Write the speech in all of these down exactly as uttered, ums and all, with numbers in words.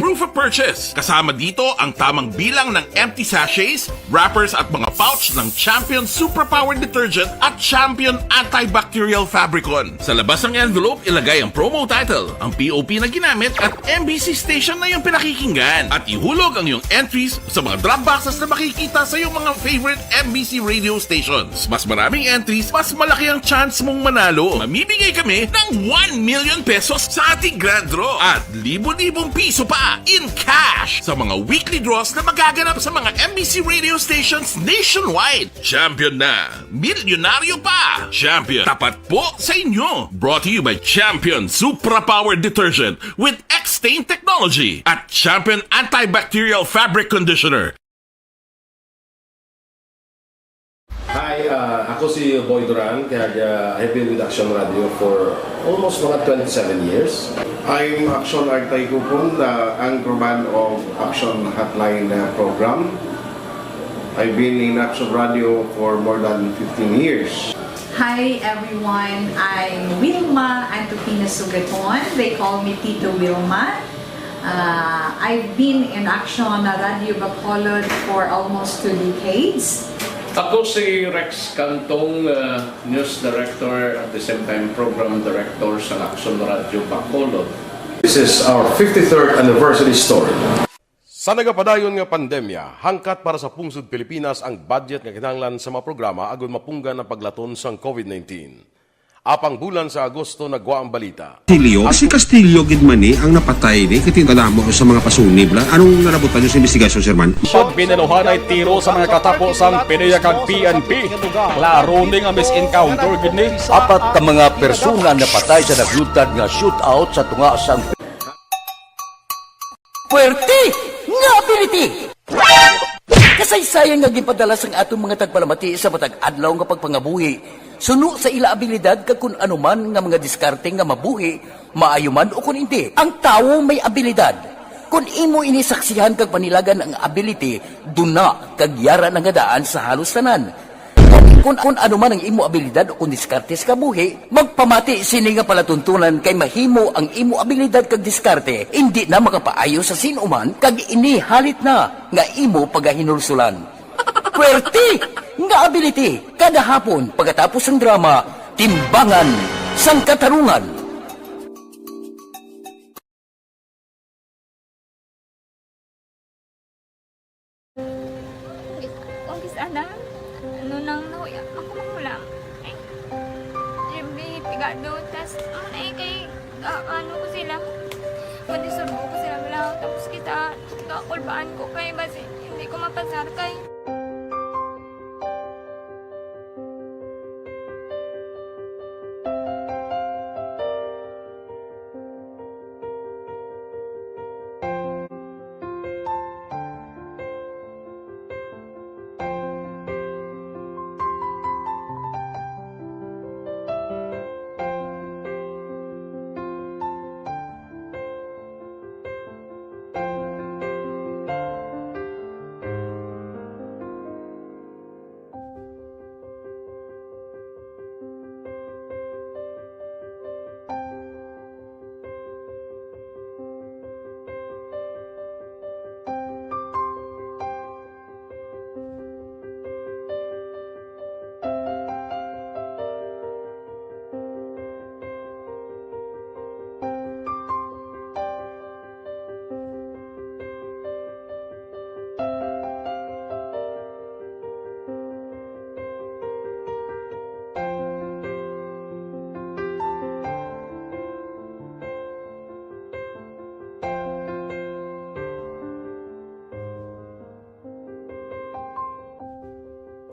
proof of purchase. Kasama dito ang tamang bilang ng empty sachets, wrappers at mga pouch ng Champion Suprapower Detergent at Champion Antibacterial Fabricon. Sa labas ng envelope, ilagay ang promo title, ang P O P na ginamit at M B C station na iyong pinakikinggan. At ihulog ang iyong entries sa mga drop boxes na makikita sa iyong mga favorite M B C radio stations. Mas maraming entries, mas malaki ang chance mong manalo. Mamimigay kami ng one million pesos sa ating grand draw at libo-libong piso pa in cash sa mga weekly draws na magaganap sa mga M B C radio stations nationwide. Champion na! Milyonaryo pa! Champion, tapat po sa inyo! Brought to you by Champion Supra Power Detergent with X-Stain Technology at Champion Antibacterial Fabric Conditioner. Hi, uh, ako si Boy Duran, kag uh, I've been with Action Radio for almost mga twenty-seven years. I'm Action Artay Kupon, the anchorman of Action Hotline uh, program. I've been in Action Radio for more than fifteen years. Hi everyone, I'm Wilma Antokina Sugaton. They call me Tito Wilma. Uh, I've been in Action Radio Bacolod for almost two decades. Ako si Rex Cantong, uh, News Director at the same time Program Director sa Action Radio Bacolod. This is our fifty-third anniversary story. Sa nagapadayon nga pandemya, hangkat para sa pungsod Pilipinas ang budget nga kinahanglan sa mga programa agud mapunggan ang paglaton sang COVID nineteen. Apang bulan sa Agosto nagwa ang balita. Castillo? Si Castillo gid man ni ang napatay ni kay kadamo sa mga pasunib la. Anong narabutan niyo sa investigasyon, Sir Man? Pag binaluhanay tiro sa mga katapo sang PDEA kag P N P. Klaro ni nga mis-encounter gid ni. Apat ka mga persona napatay sa naglutad nga shootout sa tunga sang Puwerte nga ability! Kasaysayan nga ginpadala sang aton mga tagpalamati sa matag adlaw nga pagpangabuhi suno sa ila abilidad kag kun ano man nga mga diskarte nga mabuhi, maayo man o kun indi. Ang tawo may abilidad. Kun imo ini saksihan kag panilagan ang ability, duna kag yara na nga daan sa halos tanan. Kung, kung ano man ang imo abilidad o kung diskarte sa kabuhi, magpamati sini nga palatuntunan kay mahimo ang imo abilidad kag diskarte indi na makapaayo sa sin-o man kag ini halit na nga imo pagahinulsulan. Puwerte nga ability kada hapon pagkatapos sang drama, Timbangan sang Katarungan. Ang kis-a na, ano nang nahuya, ako mahulam. Ay, every pigado, tas, ano na eh, kay, ah, ano ko sila, madisurbo ko sila, wala, tapos kita, kakulbaan ko kay, basi, hindi ko mapasar kay.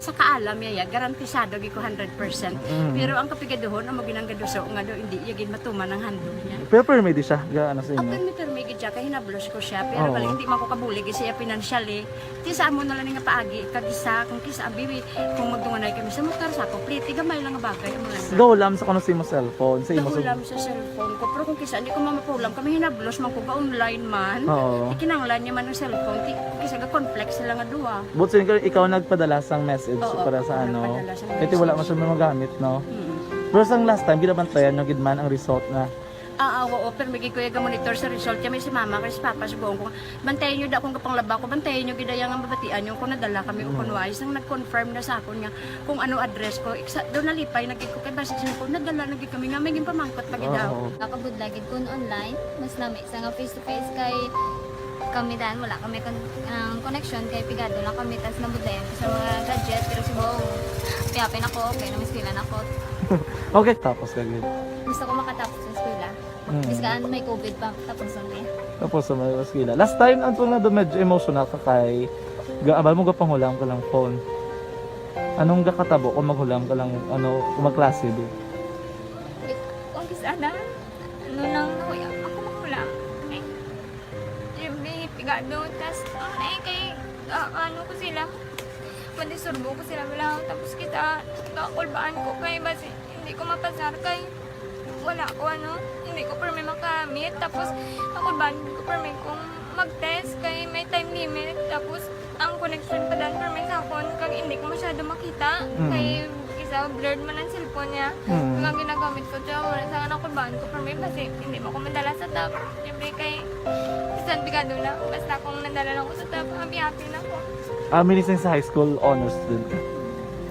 Sa kaalam niya, ya, garantisado gid ko hundred percent. Pero ang kapigaduhon, amo ginang gaduso nga do hindi iya gid matuman ang handog niya. Pero permi di siya, ga ano sa inyo? Open mi permi gid siya, kay hinablos ko siya, pero Oo. Balik hindi man ko kabulig siya financially. Ti sa amo na lang nga paagi, kag isa, kung kisa abi, kung magdunganay kami sa motor sa ako, pliti, gamay lang nga bagay, amo lang. Gahulam sa kuno sa imo cellphone, sa imo Gahulam sa cellphone ko, pero kung kisa hindi ko mamapulam, kami hinablos man ko ga online man. Oo. Ikinanglan niya man ang cellphone, ti, kung kisa ga conflict sila nga duha. But so, ikaw nagpadala sang message Oo, para sa ako ano? nagpadala sang Kaya wala man message. Siya magamit, no? Mm. Pero sang last time, ginabantayan nyo gid man ang result na Ah, ah, oo, pero may gid ko iya ga-monitor sa result. Kaya may si mama, kay si papa, subong ko, "Bantayan niyo da kung kapanglaba ko, bantayan niyo gid iya nga mabatian niyo kung nadala kami o kung Mm. wais." Nang nag-confirm na sa akon nga kung ano address ko, iksa, doon nalipay na gid ko kay basi siya ko, "Nadala na gid kami nga may ginpamangkot pa gid daw." Oo. Nakabudlay gid kun online, mas lami sa nga face to face kay kami dan, wala kami kon-, ang connection kay pigado lang kami, tas nabudlayan ko sa mga gadget, pero subong, happy-happy na ko, okay na, may eskwela na ko. Okay, tapos ka gid. Gusto ko makatapos sa eskwela. Mm. Biskan may covid pa, tapos ang niya. Tapos ang may eskwela. Last time, ang tunga doon, medyo emotional ka kay ga-, abal mo, gapanghula ka lang phone. Anong gakatabo kung maghula ka lang, ano, kung magklase, di? Kung kis-a na, ano nang nahuya, ako maghula. Ay, yung may pigado, tas, ano na eh, kay, ah, ano ko sila, madisturbo ko sila, wala. Tapos kita, kakulbaan ko kay basi, hindi ko mapasar kay, wala ko, ano, hindi ko permi makamit. Tapos, kakulbaan ko permi kung mag-test kay may time limit. Tapos, ang connection pa dan permi sa akon, kag hindi ko masyado makita. Mm. Kay, isa, blurred man ang cellphone niya. Mm. Kag ang ginagamit ko, siya, wala sa nakulbaan ko permi, basi, hindi mo ko madala sa top. Siyempre, kay, bisan pigado na, basta kung nadala lang ko sa top, happy-happy na ko. Ah, minising sa high school, honor student ka?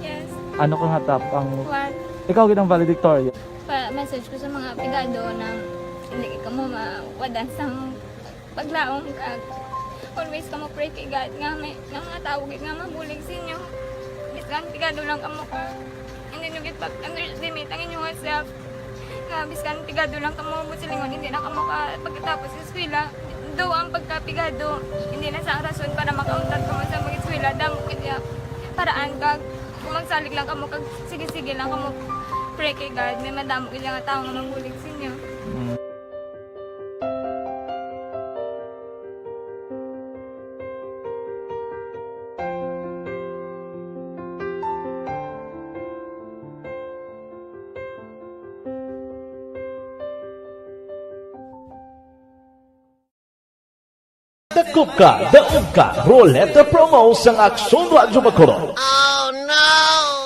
Yes. Ano ka nga top ang One. Ikaw gid ang valedictorian? Pa-message ko sa mga pigado na hindi kamo mawadan sang paglaom, kag always kamo pray kay God nga may, nga mga tawo gid nga mabulig sa inyo. Biskan pigado lang kamo ka, hindi nyo gid pag-underestimate ang inyong self. Nga biskan pigado lang kamo, buot silingon, hindi na kamo ka pagkatapos sa eskwela. Though ang pagkapigado, hindi na sa rason para makauntat kamo sa mag-eskwela. Damo gid ya paraan kag kung magsalig lang kamo kag sige-sige lang kamo pray kay God, may madamo gid nga tawo nga mabulig sa inyo. Mm. Dakop Ka, Daog Ka, Roleta Promo sang Aksyon Radyo Bacolod.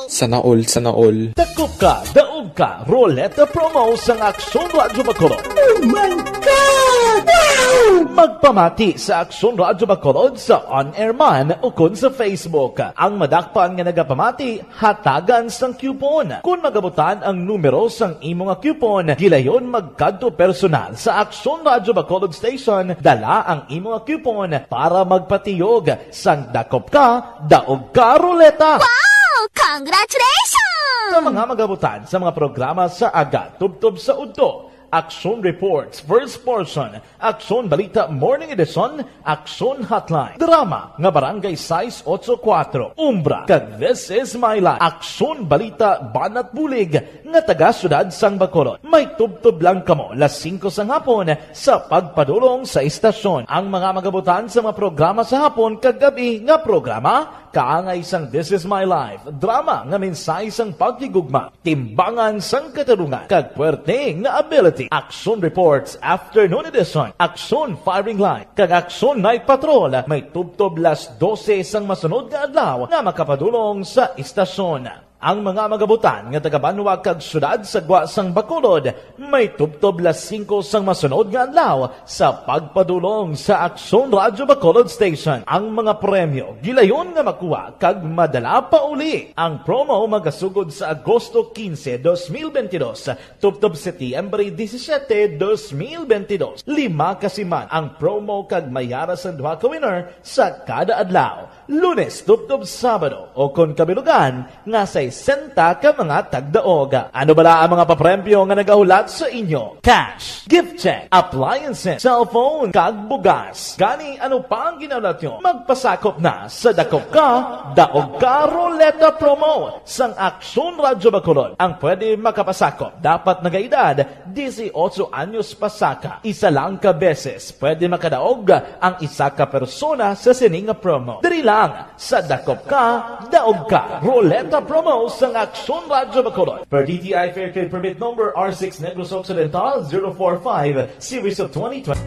Sana all, sana all. Dakop Ka, Daog Ka, Roleta Promo sang Aksyon Radyo Bacolod. Oh my God! Wow! Magpamati sa Aksyon Radyo Bacolod sa on-air man ukon sa Facebook. Ang madakpan nga nagapamati, hatagan sang coupon. Kon magabutan ang numero sang imo nga coupon, gilayon magkadto personal sa Aksyon Radyo Bacolod Station, dala ang imo nga coupon para magpatiyog sang Dakop Ka, Daog Ka Roleta. Wow! Congratulations! Sa mga magabutan sa mga programa sa aga tubtob sa udto, Aksyon Reports, first portion, Aksyon Balita Morning Edition, Aksyon Hotline, drama nga Barangay sais ocho kuwatro, Umbra, kag This Is My Life, Aksyon Balita Banat Bulig nga taga Siyudad sang Bacolod. May tubtob lang kamo las singko sang hapon sa pagpadulong sa istasyon. Ang mga magabutan sa mga programa sa hapon kag gab-i nga programa, kaangay sang This Is My Life, drama nga mensahe sang paghigugma, timbangan sang katarungan, kag puwerte nga ability. Aksyon Reports, Afternoon Edition, Aksyon Firing Line, kag Aksyon Night Patrol may tubtob las dose sang masunod nga adlaw nga makapadulong sa istasyon. Ang mga magabutan nga taga-banwa kag siyudad sa gwa sang Bacolod may tubtob las singko sang masunod nga adlaw sa pagpadulong sa Aksyon Radyo Bacolod Station. Ang mga premyo gilayon nga makuha kag madala pauli. Ang promo magasugod sa Agosto quince, dos mil veintidós, tubtob Setyembre disisiete, dos mil veintidós. Lima ka siman ang promo kag may ara sang duha ka winner sa kada adlaw. Lunes tubtob Sabado, o kon kabilugan nga sesenta ka mga tagdaog. Ano bala ang mga papremyo nga nagahulat sa inyo? Cash, gift check, appliances, cellphone, kag bugas. Gani, ano pa ang ginahulat nyo? Magpasakop na sa Dakop Ka, Daog Ka Roleta Promo sang Aksyon Radyo Bacolod. Ang pwede makapasakop dapat nagaedad dieciocho anyos pasaka. Isa lang ka beses pwede makadaog ang isa ka persona sa sini nga promo. Diri lang sa Dakop Ka, Daog Ka Roleta Promo sang Aksyon Radyo Bacolod. Per D T I Fair Trade Permit Number R six Negros Occidental zero four five, Series of twenty twenty.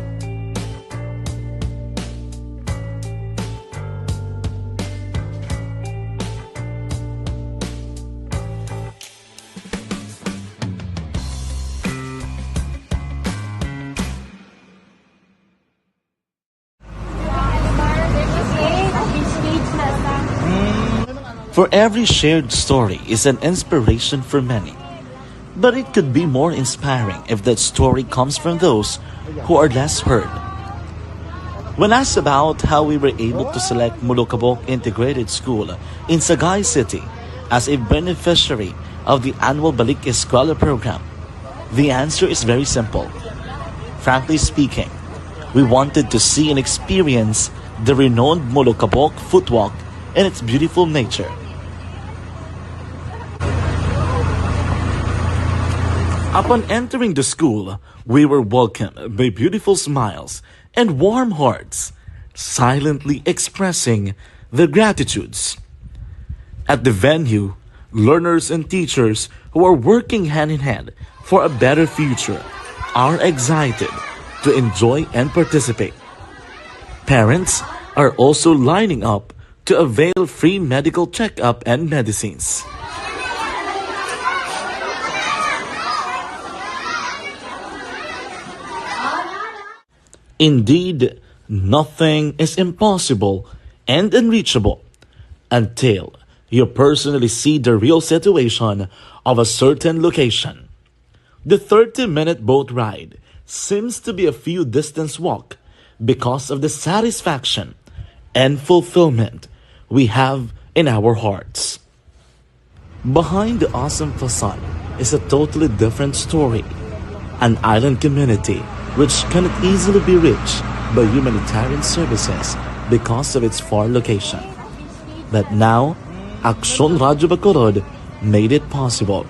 For every shared story is an inspiration for many. But it could be more inspiring if that story comes from those who are less heard. When asked about how we were able to select Molokabok Integrated School in Sagay City as a beneficiary of the annual Balik Eskwela program, the answer is very simple. Frankly speaking, we wanted to see and experience the renowned Molokabok Footwalk and its beautiful nature. Upon entering the school, we were welcomed by beautiful smiles and warm hearts, silently expressing their gratitudes. At the venue, learners and teachers who are working hand in hand for a better future are excited to enjoy and participate. Parents are also lining up to avail free medical checkup and medicines. Indeed, nothing is impossible and unreachable until you personally see the real situation of a certain location. The thirty-minute boat ride seems to be a few distance walk because of the satisfaction and fulfillment we have in our hearts. Behind the awesome facade is a totally different story. An island community which cannot easily be reached by humanitarian services because of its far location. But now, Aksyon Radyo Bacolod made it possible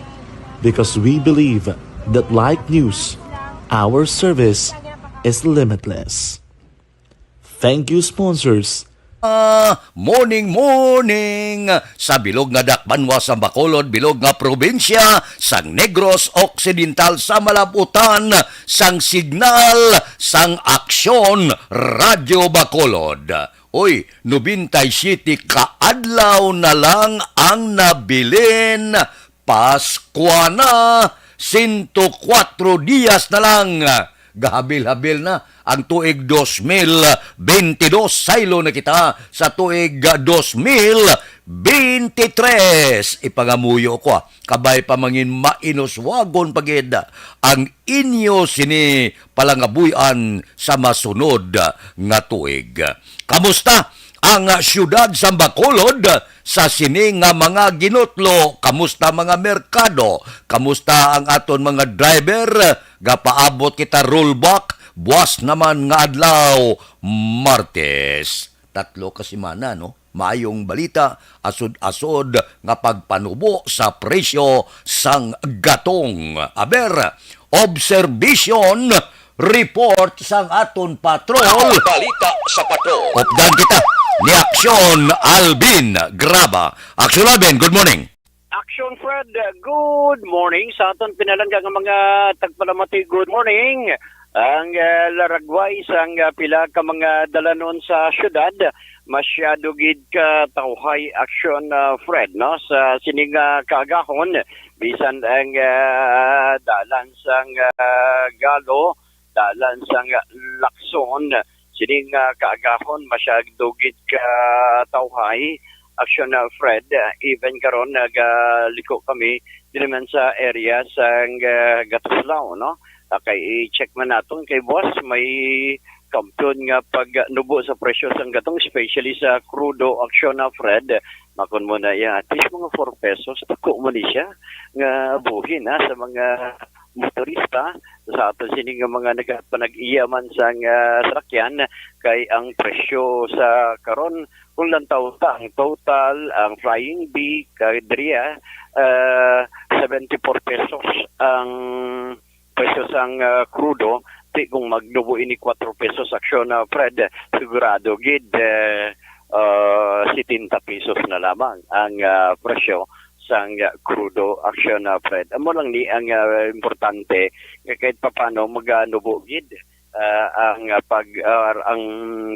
because we believe that, like news, our service is limitless. Thank you, sponsors. Ah, morning, morning! Sa bilog nga dakbanwa sang Bacolod, bilog nga probinsya sang Negros Occidental, sa malabutan sang signal sang Aksyon Radyo Bacolod. Uy, nobenta y siyete ka adlaw na lang ang nabilin. Paskwa na, sento kuwatro dias na lang. Gahabil-habil na ang tuig dos mil bentidus. Saylo na kita sa tuig dos mil bentitres. Ipangamuyo ko, ah, kabay pa mangin mainuswagon pa gid ang inyo sini palangabuy-an sa masunod nga tuig. Kamusta ang siyudad sang Bacolod sa sini nga mga ginutlo? Kamusta mga merkado? Kamusta ang aton mga driver? Gapaabot kita rollback buas naman nga adlaw, Martes. Tatlo ka semana, no? Maayong balita, asod-asod nga pagpanubo sa presyo sang gatong. Aber, observation report sang aton patrol. Balita sa patrol. Updan kita ni Aksyon Alvin Graba. Aksyon Alvin, good morning. Action Fred, good morning sa aton pinalangga nga mga tagpalamati. Good morning. Ang, ah, laragway sang, ah, pila ka mga dalanon sa syudad, masyado gid ka tawhay, Action, ah, Fred, no? Sa sining, ah, kaagahon, bisan ang, ah, dalan sang, ah, Galo, dalan sang Lacson, sining, ah, kaagahon, masyado gid ka tawhay, Action, ah, Fred. Ah, even karon nagaliko kami diri man sa area sang, ah, Gatuslao, no? Ah, kay i-check man naton kay boss, may kampiyon nga pagnubo sa presyo sang gatong, especially sa krudo, Action, ah, Fred. Makon mo na iya, at least mga four pesos, dako mo ni siya nga buhin, ha, sa mga motorista, sa aton sini nga mga nagapanag-iya man sang, ah, sarakyan, kay ang presyo sa karon, kung lantaw ta ang total, ang flying V, kay diri, ah, ah, seventy-four pesos ang presyo sang, ah, krudo. Ti kung magnubo ini kuwatro pesos, Action, ah, Fred, sigurado gid, eh, ah, setenta pesos na lamang ang, ah, presyo sang, ah, krudo, Action, ah, Fred. Amo lang ni ang, ah, importante, nga kahit papano maganubo gid, ah, ang, ah, pag, ah, ang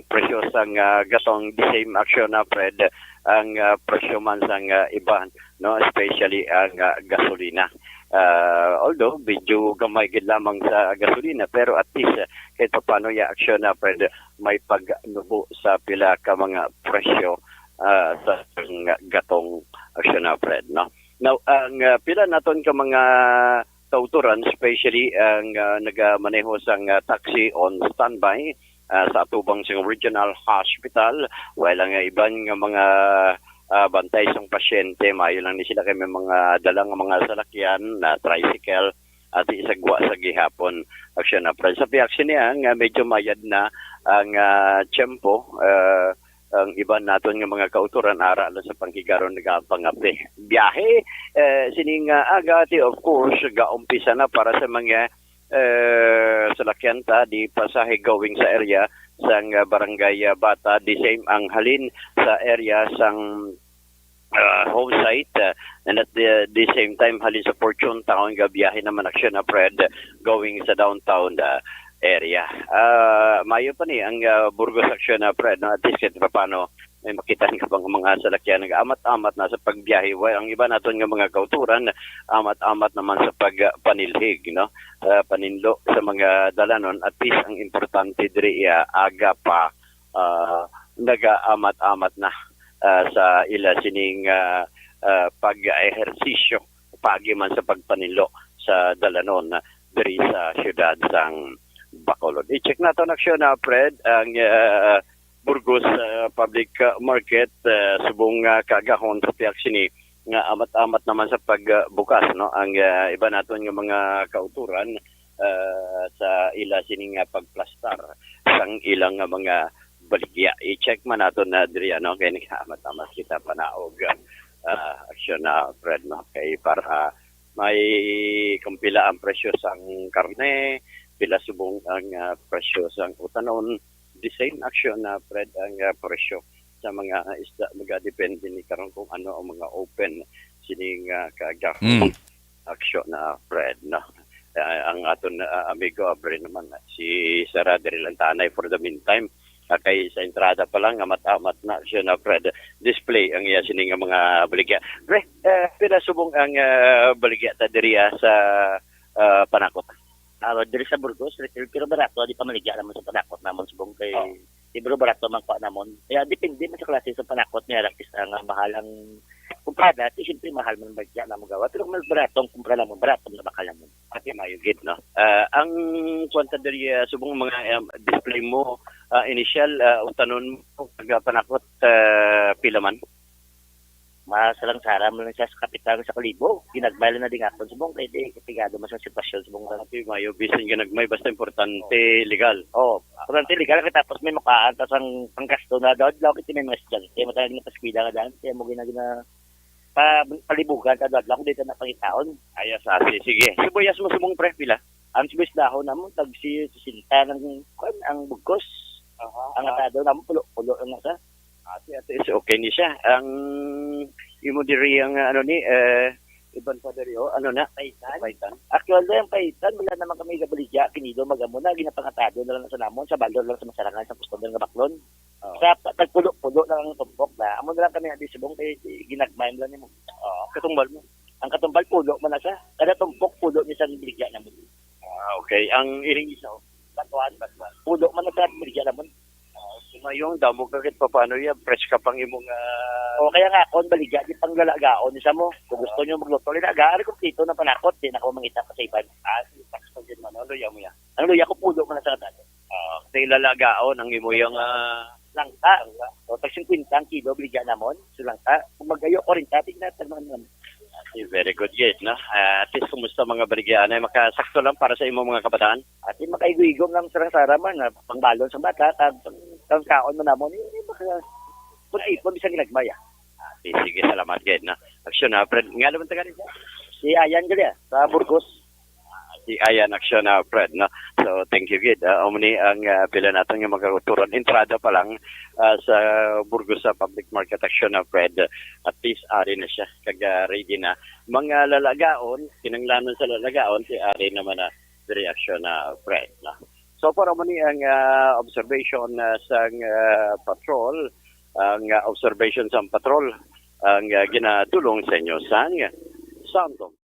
presyo sang, ah, gatong, the same, Action, ah, Fred, ang, ah, presyo man sang, ah, iban, no, especially ang, ah, gasolina. Ah, although medyo gamay gid lamang sa gasolina, pero at least, ah, kahit papano ya, Action, ah, Fred, may pagnubo sa pila ka mga presyo, ah, sa nga gatong, Aksyon na, Fred, no? Now, ang, ah, pila naton ka mga kautoran, especially ang, ah, nagamaneho sang, ah, taxi on standby, ah, sa atubang sang regional hospital, while ang iban nga mga, ah, bantay sang pasyente, maayo lang ni sila kay may mga dala nga mga salakyan, na tricycle, at sa gwa sa gihapon. Aksyon na, Fred. Sa pihak sini, ah, nga medyo mayad na ang, ah, tiyempo, ah, ang iban naton nga mga kautoran ara lang sa panghigaron nagapangape. Biyahe, eh, sining, ah, aga, ti, of course, gaumpisa na para sa mga, eh, salakyan ta di pasahe going sa area sang, ah, Barangay, ah, Bata, the same ang halin sa area sang, ah, home site, ah, and at the, the same time halin sa Fortune Town, gabiyahe naman, Aksyon na, Fred, going sa downtown, ah, area. Ah, mayo pa ni ang, ah, Burgos, Aksyon na, Fred, no? At least kahit paano may makita ka bang mga salakyan nag-amat-amat na sa pagbiyahe. Well, ang iba naton nga mga kauturan, amat-amat naman sa pagpanilhig, no? Sa paninlo sa mga dalanon, at least ang importante diri, ah, aga pa, ah, nagaamat-amat na, ah, sa ila sining, ah, ah, pag-ehersisyo, paagi man sa pagpaninlo sa dalanon diri sa siyudad sang Bacolod. I-check naton, Aksyon na, Fred, ang, ah, Burgos, ah, Public, ah, Market, ah, subong nga kaagahon sa pihak sini nga amat-amat naman sa pagbukas, no, ang, ah, iba naton nga mga kauturan, ah, sa ila sini nga pagplastar sang ilang nga mga baligya. I-check man naton na diri, ano, kay nag-amat-amat kita panaog, ah, Aksyon na, Fred, no, kay para may kung pila ang presyo sang karne, pila subong ang, ah, presyo sang utanon. The same, Aksyon na, Fred, ang, ah, presyo sa mga isda. Magadepende ni karon kung ano ang mga open sining, ah, kaagahon. Mm. Aksyon na, Fred, no? Ah, ang aton, ah, amigo, abri naman, ah, si Sarah diri lang tanay for the meantime. Ah, kay sa entrada pa lang, amat-amat na siya na, Fred. Display ang iya sini nga mga baligya. Pre, eh, pila subong ang, ah, baligya ta diri, ah, sa, ah, panakot? Ah, diri sa Burgos, retail, pero barato, di pa maligya naman sa panakot namon subong kay Oh. Di baro barato man kuha namon. Kaya depende man sa klase sa panakot niya, rakis ang, ah, mahal ang kumprada, di siyempre mahal man bagya na magawa. Pero kung mas barato ang kumpra namon, barato na bakal namon. Ati mayo gid, no? Ah, ang kuwan ta diri, ah, subong mga, um, display mo, ah, initial, ah, utanon mo, pag, ah, panakot, ah, pila man? Masalang-sara mo lang siya sa kapital sa kalibo. Ginagmay lang na din ako. Subong kay di, kapigado mo sa sitwasyon. Subong ka. Ati mayo, bisan ginagmay, basta importante, legal. Oo. Importante, legal. Kaya tapos may makaan, tapos ang panggasto na daw, daw, kita may mga estudyante, matagal na paskwila nga daan, kaya mo ginag-, na, pa, palibugan, ka daw, kung dito na pangitaon. Ayos, ah, si-, sige. Sibuyas mo, subong, pre, pila? Ang sibuyas dahon namon, tag si, sesenta ng, kwan, ang bugkos. Aha. Ang atado namon, pulo-pulo lang na sa. Ati, ati, is okay ni siya. Ang imo diri ang, ano ni, eh, iban pa diri, oh, ano na? Paitan. Paitan. Actually, ang paitan, wala naman kami gabaligya, kinido, magamo na, ginapangatado na lang sa namon, sa balor lang sa masarangan, sa customer nga baklon. Oo. Sa pa-, tagpulo-pulo lang ang tumpok na. Amo na lang kami, adi, subong, kay, kay ginagmay mo lang nimo. Oo, katumbal mo. Ang katumbal, pulo man na siya. Kada tumpok, pulo ni sa baligya namon. Ah, okay. Ang iring isa, oh. Batuan, batuan. Pulo man na sa baligya namon. Ah, sumayong, damo ka kahit papaano yan. Fresh ka pang imong, ah, O, kaya nga, kung baligya, di pang lalagaon, isa mo. Kung gusto nyo magluto, linaga, ari kompleto ng panakot, di na ako mangita pa sa iban. Ah, sige, sakto din man, no? Luya mo yan. Ang luya ko, pulo man na sa katalo. Ah, sa ilalagaon, ang imo yung, ah, Langka. Langka. O, tag singkwenta ang kilo, baligya namon. So, langka. Kung magayo, kwarenta, tignan, tag mga naman. Ah, si very good, yes, no? Ah, at least, kumusta mga baligya? Ano, makasakto lang para sa imo mga kabataan? At yung makaigo-igo lang sa sara man, ah, pangbalon sa bata, kag pang, pangkaon mo namon, yung, yung maka-, kung ipon, bisag ginagmay, ah. Ah, si-, sige, salamat, gid, no? Aksyon, ha, friend. Nga naman taga rin, sir? Si Ayan, gali, ah, sa Burgos. Ah, si Ayan, aksyon, ha, friend, no? So, thank you, gid. Ah, amo ni ang, ah, pila naton nga magkauturan. Entrada pa lang, ah, sa Burgos sa public market, aksyon, ha, friend. At least, ari na siya. Kag, ah, ready na. Mga lalagaon, kinanglanon sa lalagaon, si ari naman na reaksyon na, friend, no? So, para mo ni ang, ah, observation, ah, sang, ah, patrol, ang, ah, observation sang patrol, ang, ah, ginadulong sa inyo sang Santo.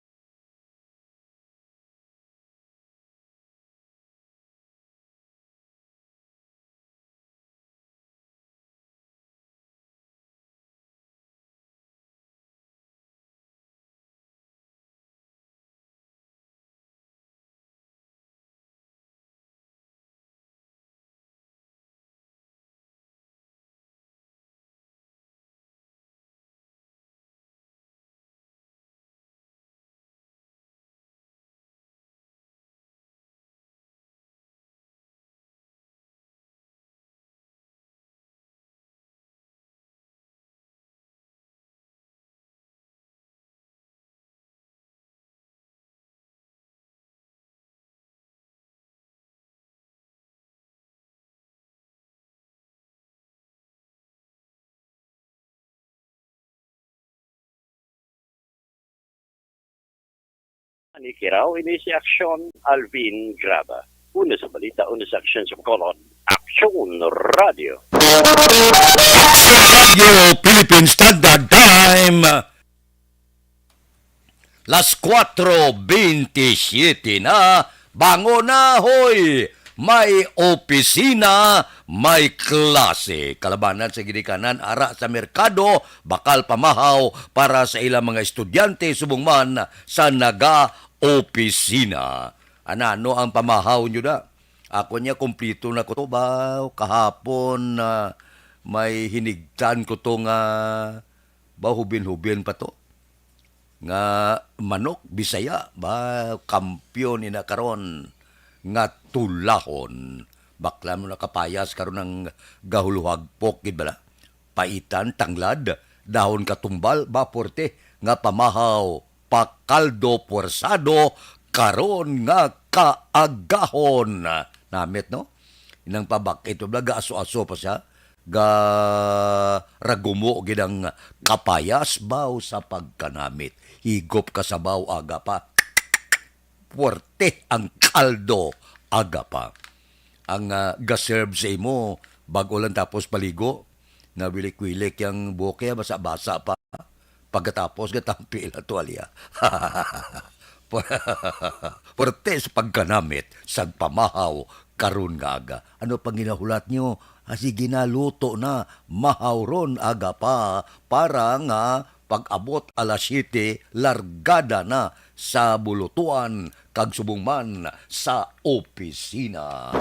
Ni Kiraw ini si Aksyon Alvin Graba. Una sa balita, una sa aksyon sa Bacolod, Aksyon Radio. Aksyon Radio Philippine Standard Time. Las cuatro veintisiete na, bangon na, hoy! May opisina, may klase. Kalabanan sa ginikanan, ara sa merkado, bakal pamahaw para sa ilang mga estudyante, subong man sa naga-opisina. Anano ang pamahaw nyo da? Ako niya, kumplito na ko to ba? Kahapon, ah, may hinigtan ko to nga ba, hubin-hubin pa to. Nga manok, Bisaya, ba, kampiyon ina karon nga tulahon. Bakla mo na kapayas karon ang gahuluhagpok, gid bala? Paitan, tanglad, dahon katumbal, ba, porte, nga pamahaw, pakaldo, puwersado, karon nga kaagahon. Namit, no? Inang pabak-, ito bala, gaaso-aso pa siya. Ga ragumo gid ang kapayas, baw sa pagkanamit. Higop ka sabaw, aga pa. Puwerte ang kaldo, aga pa. Ang, ah, ga-serve sa imo, bago lang tapos paligo, nawilik-wilik yang buhok, kaya basa-basa pa. Pagkatapos, gatampi ila tuwalya. Puwerte sa pagkanamit sa pamahaw karon nga aga. Ano pang ginahulat nyo? Ah, sige na, luto na. Mahaw ron aga pa para nga pag-abot alas siyete, largada na sa bulutuan kag subong man sa opisina.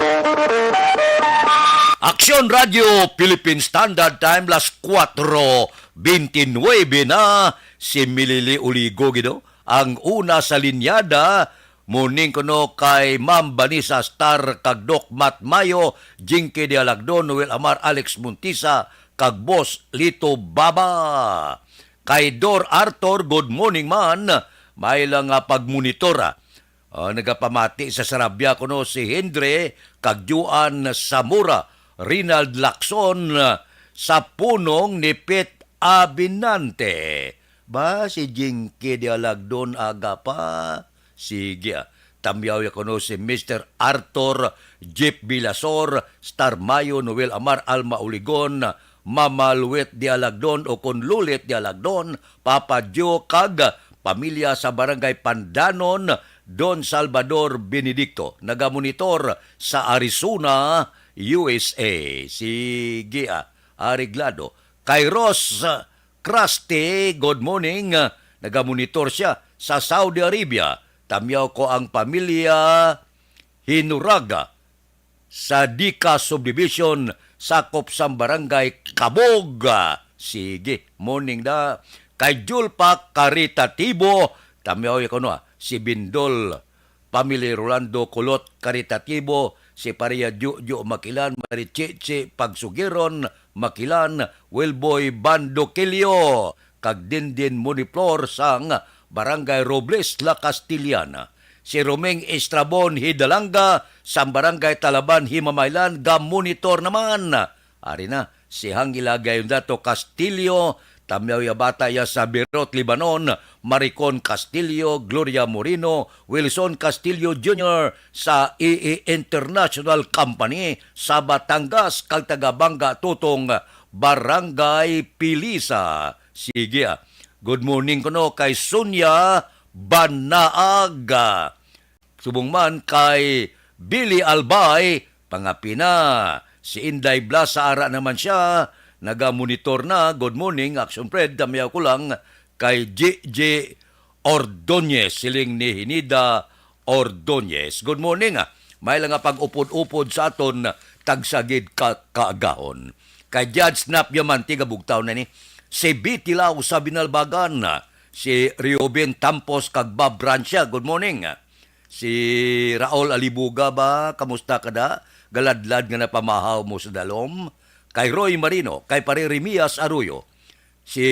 Aksyon Radio Philippine Standard Time, las kuwatro bente nuwebe na. Si Milili Uligo, gido, ang una sa linyada. Morning kuno kay Ma'am Vanessa Star kag Doc Matt Mayo, Jinky Dialagdon, Noel Amar, Alex Montisa, kag Boss Lito Baba. Kay Dor Arthur, good morning man. May lang nga pagmonitor, ah. Ah, nagapamati sa Sarabia kuno si Hendre kag Juan Zamora, Rinald Lacson, ah, sa punong ni Pete Abinante. Ba, si Jinky Dialagdon aga pa? Sige, ah. Tamyaw ya kuno si Mister Arthur, Jeep Bilasor, Star Mayo, Noel Amar, Alma Uligon, Mama Luwet Dialagdon o kon Lulit Dialagdon, Papa Joe kag pamilya sa Barangay Pandanon, Don Salvador Benedicto. Nagamonitor sa Arizona, U S A. Sige, ah, areglado. Kay Ross Krusty, good morning. Nagamonitor siya sa Saudi Arabia. Tamyaw ko ang pamilya Hinuraga sa Dika Subdivision, sakop sang Barangay Kabog. Sige, morning da. Kay Julpa Karitatibo, tamyaw ya kuno, ah, si Bindol, Family Rolando Kulot Karitatibo, si Pareha Jojo Makilan, Marichichi Pagsugiron Makilan, Wilboy Bandoquillo, kag Dindin Moniflor sang Barangay Robles, La Castellana. Si Roming Estrabon Hidalanga sang Barangay Talaban, Himamaylan, ga-monitor naman. Ari na, si Hang Ilagay Dato Castillo, tamyaw ya bata ya sa Beirut, Lebanon, Maricon Castillo, Gloria Moreno, Wilson Castillo Junior sa E E International Company sa Batangas, kag taga Banga Tutong, Barangay Pilisa. Sige, ah. Good morning kuno kay Sonia Banaag. Subong man kay Billy Albay, pangapi na. Si Inday Blasa, ara naman siya, nagamonitor na. Good morning, Action Fred, tamyaw ko lang kay J J Ordonez, siling ni Hinida Ordonez. Good morning, ah. May lang nga pag-upod-upod sa aton tagsagid ka kaagahon. Kay Judge Snap Diamante, gabugtaw na ni. Si Betty Lau sa Binalbagan, si Reuben Tampos kag Bob Rancia, good morning. Si Raul Alibuga ba, kamusta ka da? Galadlad nga napamahaw mo sa dalom. Kay Roy Marino, kay Pare Remias Arroyo, si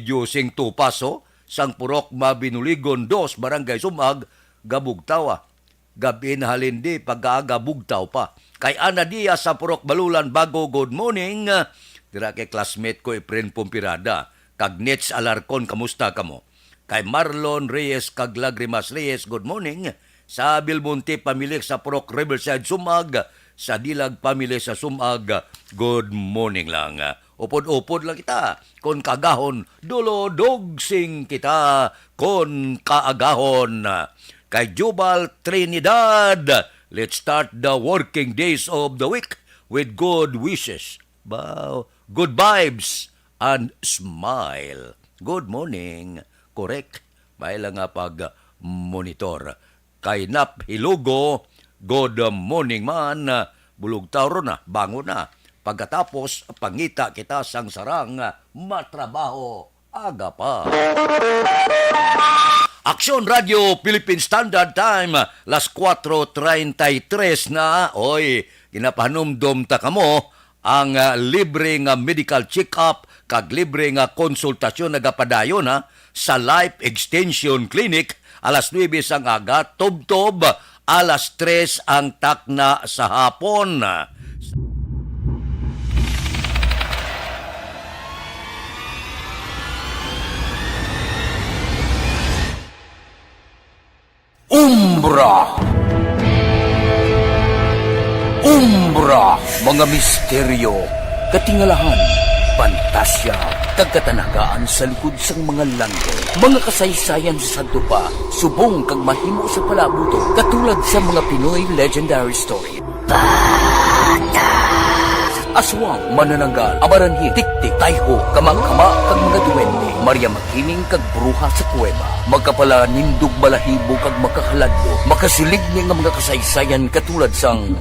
Josing Tupaso, sang Purok Mabinuligon dos, Barangay Sumag, gabugtaw, ah. Gab-i na halin di, pag-aaga bugtaw pa. Kay Ana Diaz sa Purok Balulan, Bago, good morning. Dira kay classmate ko, Efren Pompirada, kag Nets Alarcon, kamusta kamo? Kay Marlon Reyes kag Lagrimas Reyes, good morning. Sa Belmonte family sa Purok Riverside, Sumag. Sa Dilag family sa Sumag, good morning lang. Upod-upod lang kita. Kon kaagahon, dolodogsing kita. Kon kaagahon. Kay Jubal Trinidad, let's start the working days of the week with good wishes. Ba, good vibes and smile. Good morning. Correct. May lang nga pag-monitor. Kay Nap Hilugo, good morning man. Bulog tawron na, bangon na. Pagkatapos, pangita kita sang sarang matrabaho. Aga pa. Aksyon Radio Philippine Standard Time, las kuwatro treinta y tres na. Oy, ginapahanumdom ta kamo ang, ah, libre nga medical check-up kag libre nga konsultasyon nagapadayon, ha, sa Life Extension Clinic, alas nuebe sang aga, tubtob alas tres ang takna sa hapon. Umbra. Umbra, mga misteryo, katingalahan, pantasya, kag katanagaan sa likod sang mga langit. Mga kasaysayan sa sadto pa, subong kag mahimo sa palaabuton, katulad sa mga Pinoy legendary story. Aswang, manananggal, amaranhit, tiktik, tayho, kamangkama, kag mga duwende, Maria Makiling kag bruha sa kuweba, makapalanindog balahibo kag makahaladlo, makasiligni nga mga kasaysayan katulad sang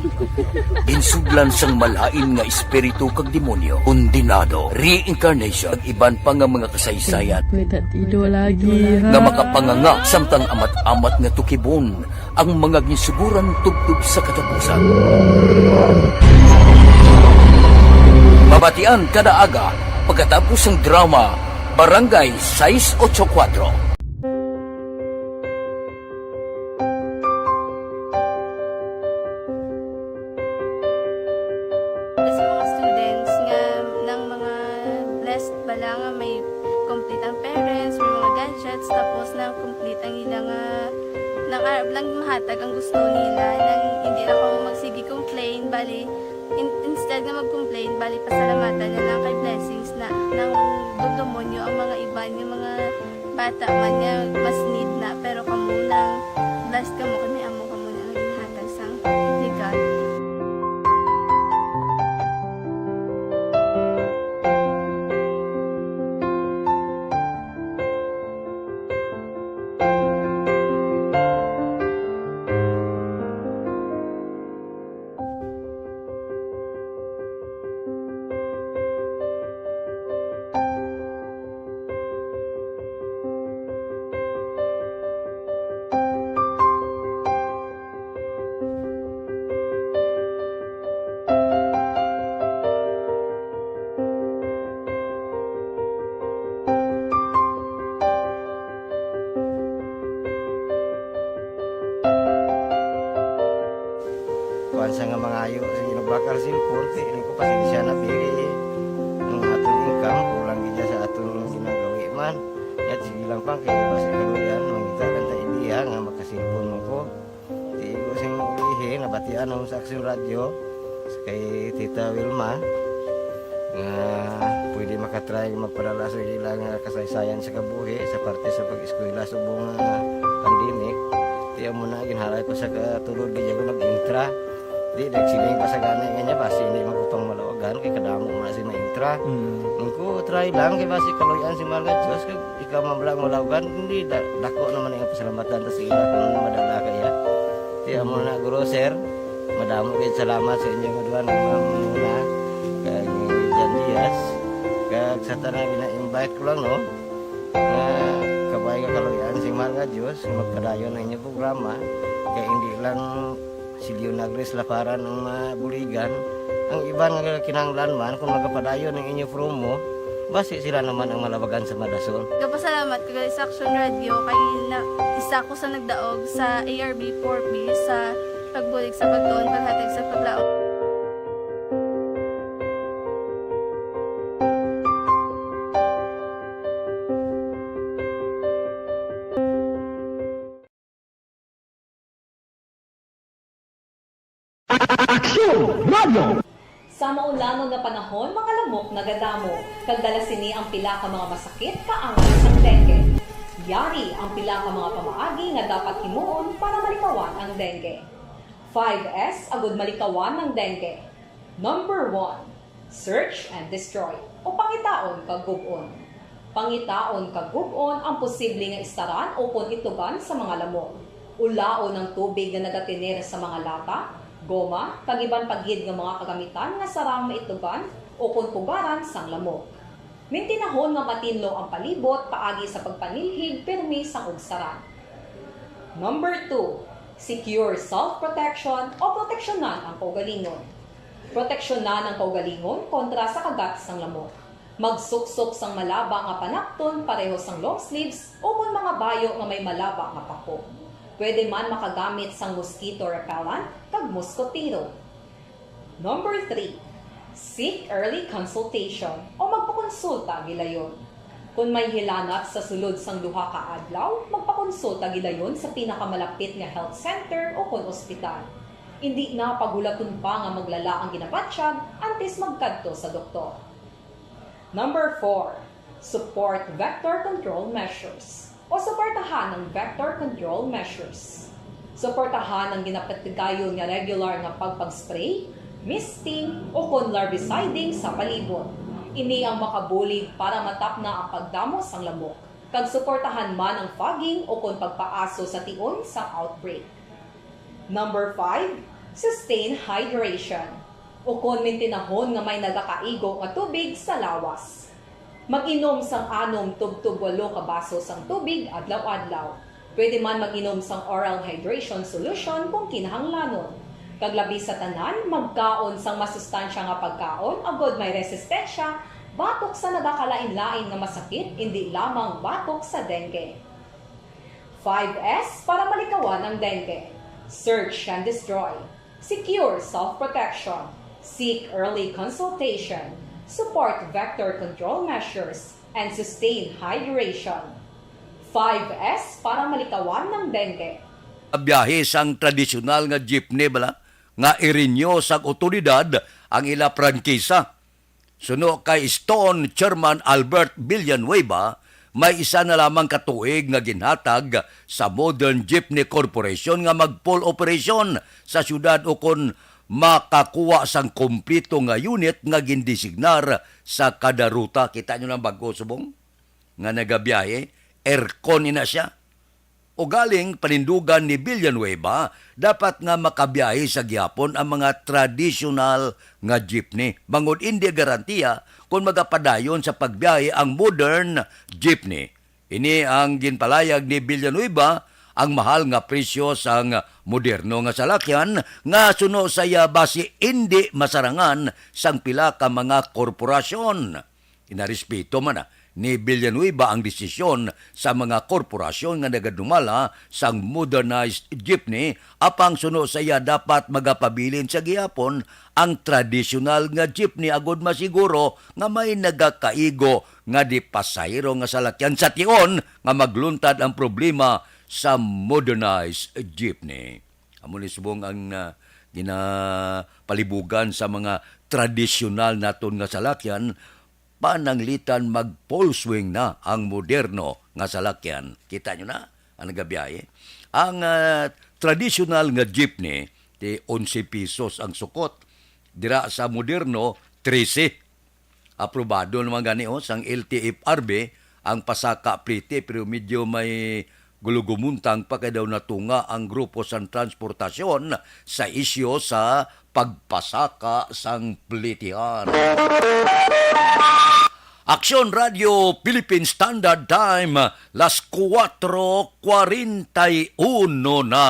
ginsudlan sang malain nga espiritu kag demonyo, kondenado, reincarnation, kag iban pa nga mga kasaysayan May tatido lagi, ha? nga makapanganga samtang amat-amat nga tukibon ang mga ginsuguran tubtob sa katapusan. Mabatian kada aga pagkatapos sang drama Barangay sais ocho kuwatro. Sa mga students nga nang mga blessed bala nga may complete ang parents, may mga gadgets, tapos nang complete ang ila nga, nang arab lang mahatag ang gusto nila, nang hindi lang kamo magsige complain, bali, in-, instead nga mag-complain, bali, pasalamatan na lang kay blessings na, nang dugdumon nyo ang mga iban, yung mga bata man nga mas need na, pero kamo nang blessed kamo kay may amo kamo na nga ginhatag sang ni God. Kuwan sa nga mangayo, sige, nagbakal cellphone, kay ini ko pasensya na, bili. Ang aton income, kulang gid sa aton ginagawi man. Yat, sige lang pa, kay basi kaluyan, mangita lang ta idea nga makasilpon mo ko. Di ko sing ulihi, nabatian ako sa Aksyon Radio, kay Tita Wilma, nga pwede makatry magpadala sa ila nga kasaysayan sa kabuhi sa parte sa pag-eskwela subong nga pandemic. Di amo na, ginhalay ko sa katulod, di ako nag-intra. Di, nagsiling pa sa gani nga niya, basi hindi magkupang malawagan, kay kadamo mo na si ma-intra. Mm. Ang ko, try lang, kay basi kaluyan si Mahal nga Diyos, kag ikaw man lang malawagan, hindi, da-, dako naman ang pasalamatan ta sa ila kung ano madala kaya. Kaya mo na, guro, sir, madamo kayo salamat sa inyong duha nga mga muna, kag Jan Diaz, kag sa tanan gina-invite ko lang, no, nga kabay nga kaluyan si Mahal nga Diyos, magpadayon ang inyong programa, kay hindi lang si Leonagris Laparan ang mabuligan. Ang iban nga kinahanglan man, kung magapadayon ang inyo promo, basi sila naman ang malabagan sa madason. Gapasalamat ko gali sa Action Radio kay na, isa ko sa nagdaog sa A R B four B sa pagbulig sa pagtuon, paghatag sa paglaom. Sa maulanon nga panahon, mga lamok nagadamo, kag dala sini ang pila ka mga masakit kaangay sang dengue. Yari ang pila ka mga pamaagi nga dapat himuon para malikawan ang dengue. Five S agud malikawan ang dengue. Number one, search and destroy, o pangitaon kag gub-on. Pangitaon kag gub-on ang posible nga istaran ukon itugan sa mga lamok. Ulaon ang tubig nga nagatener sa mga lata, goma, kag iban pa gid nga mga kagamitan nga sarang maitugan ukon pugaran sang lamok. Mintinahon nga matinlo ang palibot paagi sa pagpanilhig pirmi sang ugsaran. Number two, secure self-protection o proteksyonan ang kaugalingon. Proteksyonan ang kaugalingon kontra sa kagat sang lamok. Magsuksok sang malaba nga panapton pareho sang long sleeves ukon mga bayo nga may malaba nga pako. Pwede man makagamit sang mosquito repellent kag moskotero. Number three, seek early consultation o magpakonsulta gilayon. Kon may hilanat sa sulod sang duha ka adlaw, magpakonsulta gilayon sa pinakamalapit nga health center o kon ospital. Indi na paghulaton pa nga maglala ang ginabatyag antes magkadto sa doktor. Number four, support vector control measures o suportahan ang vector control measures. Suportahan ang ginapatigayon nga regular nga pagpag-spray, misting, o kon larviciding sa palibot. Ini ang makabulig para matapna ang pagdamo sang lamok, kag suportahan man ang fogging o kon pagpaaso sa tion sang outbreak. Number five, sustain hydration, o kon mintinahon nga may nagakaigo nga tubig sa lawas. Mag-inom sang anom tubtob walo ka baso sang tubig adlaw-adlaw. Pwede man mag-inom sang oral hydration solution kung kinahanglanon. Kag labi sa tanan, magkaon sang masustansya nga pagkaon agud may resistensya batok sa nagakalain-lain nga masakit, indi lamang batok sa dengue. Five S para malikawan ang dengue. Search and destroy. Secure self-protection. Seek early consultation. Support vector control measures. And sustain hydration. Five S para malikawan ang dengue. Biyahe sang tradisyonal nga jeepney bala nga irinyo sang otoridad ang ila prangkisa. Suno kay Stone Chairman Albert Villanueva, may isa na lamang ka tuig nga ginhatag sa Modern Jeepney Corporation nga mag-full operation sa syudad ukon makakuha sang kompleto nga unit nga gindesignar sa kada ruta. Kita nyo lang bag-o subong nga nagabiyahe, aircon ina siya. Ugaling panindugan ni Villanueva, dapat nga makabiyahe sa gihapon ang mga tradisyonal nga jeepney, bangod indi garantiya kon magapadayon sa pagbiyahe ang modern jeepney. Ini ang ginpalayag ni Villanueva, ang mahal nga presyo sang moderno nga salakyan nga suno sa iya basi indi masarangan sang pila ka mga korporasyon. Ginarespeto man, ah, ni Villanueva ang desisyon sa mga korporasyon nga nagadumala sang modernized jeepney, apang suno sa iya dapat magapabilin sa gihapon ang tradisyonal nga jeepney agud masiguro nga may nagakaigo nga di pasahero nga salakyan sa tion nga magluntad ang problema sa modernized jeepney. Amo ni subong ang, ah, ginapalibugan sa mga tradisyonal naton nga salakyan, pananglitan mag-full swing na ang moderno nga salakyan. Kita nyo na ang nagabiyahe. Ang, ah, tradisyonal nga jeepney, ti onse pesos ang sukot. Dira sa moderno, trese. Aprobado naman gani, oh, sang L T F R B ang pasaka plete, pero medyo may gulugumuntang pa kay daw natunga ang grupo sang transportasyon sa isyu sa pagpasaka sang pletihan. Aksyon Radio Philippine Standard Time, las kuwatro kwarenta y uno na.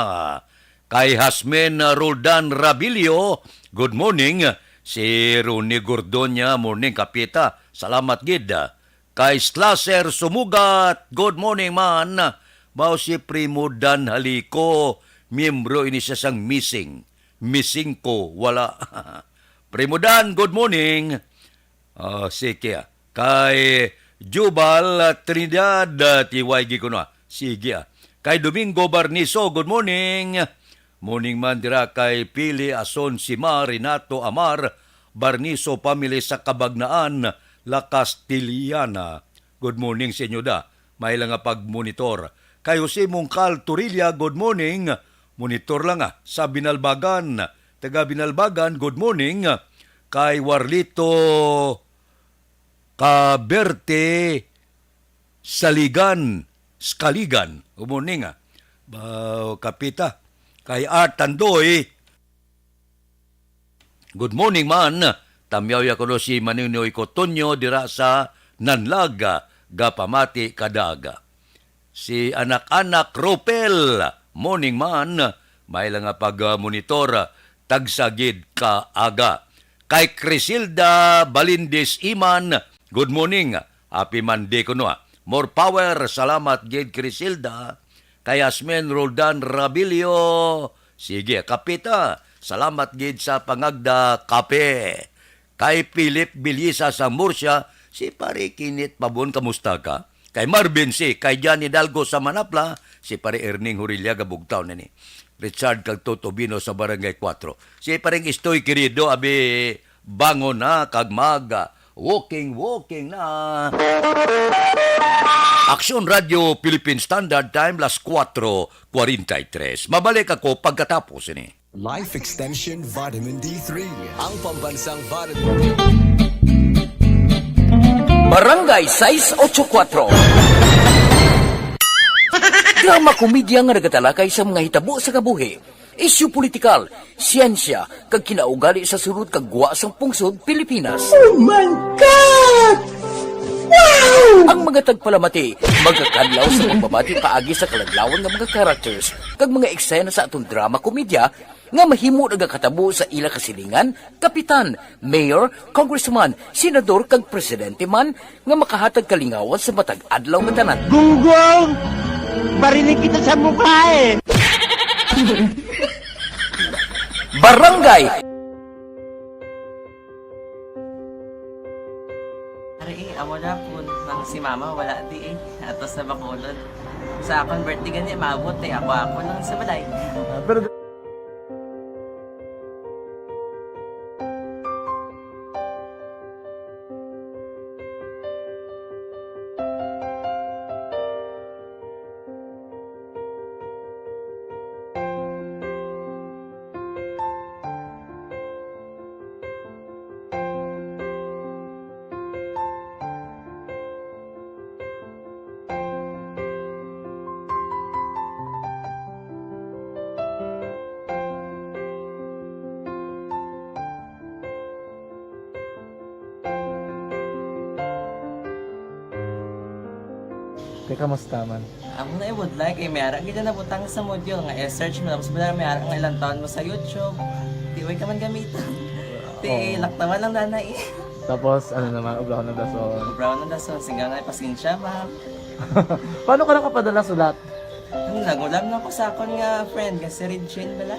Kay Hasmin Roldan Rabilio, good morning. Si Ronnie Gordonia, morning, Kapita. Salamat gid. Kay Slasher Sumugat, good morning man. Mao si Primo Dan Halico, miyembro ini siya sang missing. Missing ko, wala. Primo Dan, good morning. Oh, sige, ah. Kay Jubal, ah, Trinidad, ah, T Y G kuno, ah. Sige, ah. Kay Domingo Barniso, good morning. Morning man dira kay Pili Ason, Sima, Renato Amar, Barniso family sa Cabagnaan, La Castellana. Good morning sa inyo da. May lang nga pagmonitor. Kay Jose Mongcal Torilla, good morning. Monitor lang, ah, sa Binalbagan. Taga Binalbagan, good morning. Kay Warlito Caberte Saligan, Skaligan, good morning, ah. Ba, kapita. Kay Art Tandoy, good morning man. Tamyaw ya kuno si Maninoy Cotonio dira sa Nanlag, ah, gapamati kadag. Si anak-anak Ropel, morning man. May lang nga pag-monitor, tagsa gid ka aga. Kay Crisilda Balindis Iman, good morning. Happy Monday kuno, ah. More power. Salamat gid, Crisilda. Kay Asmen Roldan Rabilio, sige, kapita. Salamat gid sa pangagda kape. Kay Philip Bilisa sa Murcia, si Pare Kinit Pabon, kamusta ka? Kay Marvin C, kay Johnny Dalgo sa Manapla, si Pare Erning Hurilla, gabugtaw na ni Richard kag Toto Bino sa Barangay Kuwatro. Si Pareng Istoy Querido, abi, bangon na kag mag, ah, walking, walking na. Aksyon Radio Philippine Standard Time, las kuwatro kwarenta y tres. Mabalik ako pagkatapos ini. Life Extension Vitamin D three. Ang pambansang vitamin. Barangay sais ocho kuwatro. Drama komedya nga nagatalakay sa mga hitabo sa kabuhi, isyu politikal, siyensya, kag kinaugali sa sulod kag gwa sang pungsod Pilipinas. Oh my God! Wow! Ang mga tagpalamati magakadlaw sa pagbabati paagi sa kaladlawan nga mga characters kag mga eksena sa aton drama komedya nga mahimo nagakatabo sa ila kasilingan, kapitan, mayor, congressman, senador, kag presidente man nga makahatag kalingawan sa matag adlaw nga tanan. Gunggong! Barinig kita sa mukha eh! Barangay! Ari, eh, amo na po nang si mama wala di eh. Ato sa Bacolod. Sa akong birthday gani, maabot eh. Ako, ako lang sa balay. Ah, pero Te, kamusta man? Amo na, I would like, eh, may ara gid na nabutang sa module nga i-search mo, tapos bala may ara nga ilang taon mo sa YouTube. Di, way ka man gamiton. Ti, oo, laktawan lang na na eh. Tapos, ano naman, ubrahon ng dason. Ubrahon ng dason, singgaw na, pasensya, ma'am. Paano ka nakapadala sulat? Ano, nag-ulam lang ko sa akon nga friend, nga si Regine bala.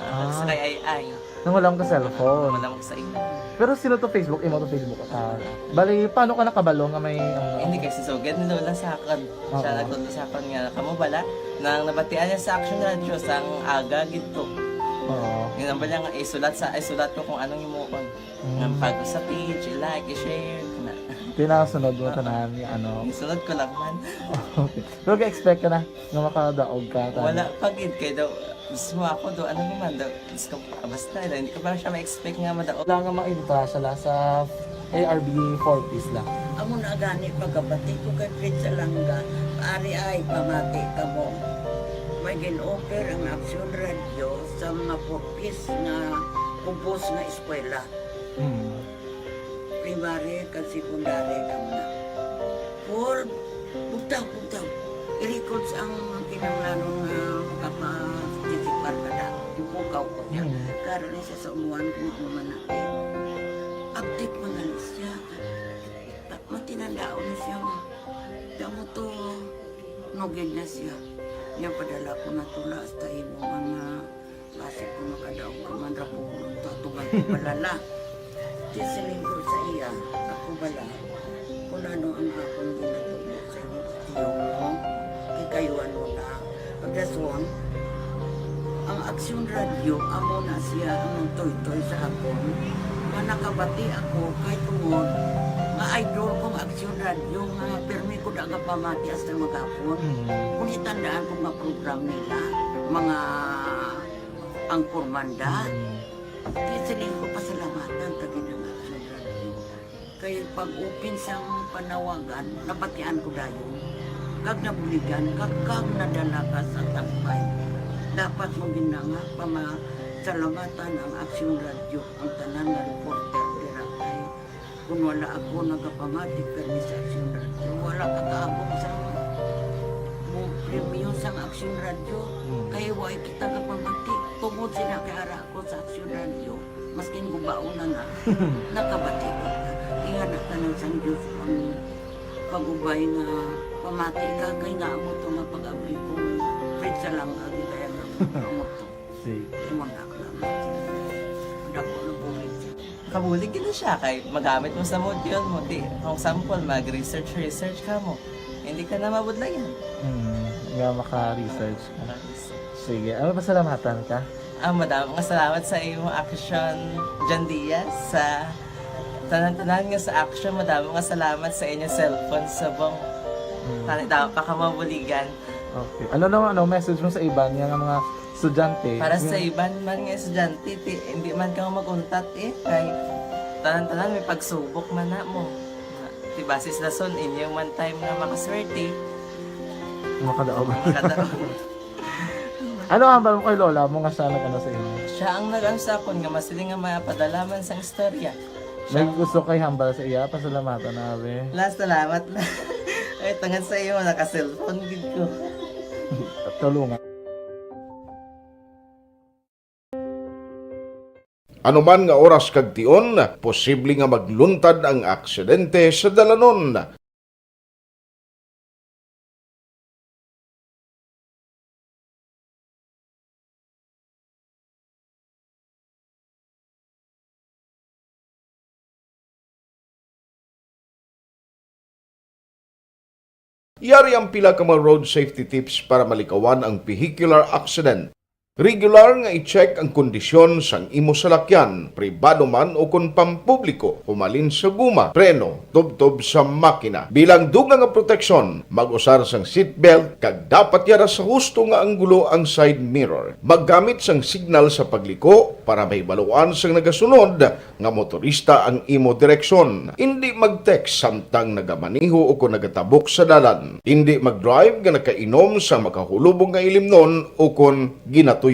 Ah, ah, sa kay Ay Ay. Nangulam ka cellphone? Wala mo sa imo. Pero sino to Facebook? Imo to Facebook? Ah, bali, paano ka nakabalo nga may, ano? Hindi, kay si Sugad ni Lola sa akon. Oo. Siya nagtudlo sa akon nga, kamo bala, nang nabatian niya sa Action Radio sang aga gid to. Oo. Yun ang bala nga, isulat sa, isulat ko kung anong himuon. Mm. Nga pag sa page, i-like, i-share, na. Tinasunod mo, oo, tanan, ano? Isunod ko lang man. Okay. Pero ga-expect ka na nga makadaog ka, tanan? Wala pa gid, kay daw, mismo ako daw, ano naman daw, Diyos ko, basta, hindi ko pa siya ma-expect nga madaog. Wala nga ma-invita siya la sa A R B four Ps la. Amo na gani pagkabati ko kay Fred Salanga, ari ay pamati kamo. May gin-offer ang Aksyon Radio sa mga four Ps nga ubos nga eskwela. Hmm. Primary kag secondary kamo na. Paul, bugtaw, bugtaw. I-records ang kinahanglanon nga makaparticipar ka na. Ipukaw ko niya. Mm. Karon ni sa umuan kung ano man natin. Update man gani siya. Ta-, matinandaon na siya nga. Damo to, nugid na siya. Niya padala ko na tula hasta imo nga Basi kung makadaog ka man ra po, tatugan ko pala la. Di siling ko sa iya, ako bala, kung ano ang akong ginatubo sa inyo, tiyo mo, kay kayo ano na. Pagkaswang, ang Aksyon Radio, amo na siya ang nagtoytoy sa akon. Nga nakabati ako kay tungod nga idol ko nga Aksyon Radyo nga pirmi ko da gapamati hasta maghapon. Mm. Kung itandaan ko nga program nila, mga angkormanda, Mm. kaya siling ko pasalamatan ta gid ang Aksyon Radyo. Kay pag-open sang panawagan, nabatian ko dayon. Kag nabuligan, kag, kag nadala ka sa tampay. Dapat mo gid na nga pamasalamatan ang Aksyon Radyo, ang tanan nga reporter dira kay kun wala ako nagapamati permi sa Aksyon Radyo, wala ka kaabot sa mo premyo sang Aksyon Radyo. Hmm. Kay wa kita gapamati tungod sila kay ara ako sa Aksyon Radyo. Maskin gubaon na na, nakabati ko. Ingana tanan sang Diyos ang pag-ubay nga pamati ka kay nga amo to nga pag-abli ko. Pwede sa lang agi kaya nga amo to. Sige. Imo na lang. Dako na bulig siya. Kabulig gid siya kay magamit mo sa module mo. Di, for example, mag-research, research ka mo. Hindi ka na mabudlayan. Hmm, nga maka-research ka. Maka-research. Sige, ano, pasalamatan ka? Ah, madamo nga salamat sa imo Aksyon, John Diaz, sa tanan-tanan nga sa Aksyon. Madamo nga salamat sa inyo cellphone subong. Hmm. Tani, damo pa ka mabuligan. Okay. Ano naman, ano, message mo sa iban nga mga estudyante? Para sa Yung iban man nga estudyante, ti, hindi man ka mag-untat eh. Kay tanan-tanan may pagsubok man na mo. Ti, basis lason, inyo man time nga makaswerte. Makadaog. Makadaog. Ano ang hambal mo kay lola mo nga siya nag-ano sa inyo? Siya ang nag-ano sa akon nga masiling nga mapadala man sang istorya. May gusto kay hambal sa iya, pasalamatan na, abi. La, salamat na. Ay, tungod sa iyo, naka-cellphone gid ko. Tulungan. Ano man nga oras kag tion, posible nga magluntad ang aksidente sa dalanon. Yari ang pila ka mga road safety tips para malikawan ang vehicular accident. Regular nga i-check ang kondisyon sang imo salakyan, pribado man o kon pampubliko, humalin sa guma, preno, tubtob sa makina. Bilang dugang nga proteksyon, mag-usar sang seatbelt kag dapat yara sa husto nga anggulo ang side mirror. Maggamit sang signal sa pagliko para mahibaluan sang nagasunod nga motorista ang imo direksyon. Indi mag-text samtang nagamaneho o kon nagatabok sa dalan. Indi mag-drive nga nakainom sa makahulubong nga ilimnon o kon ginatuyo.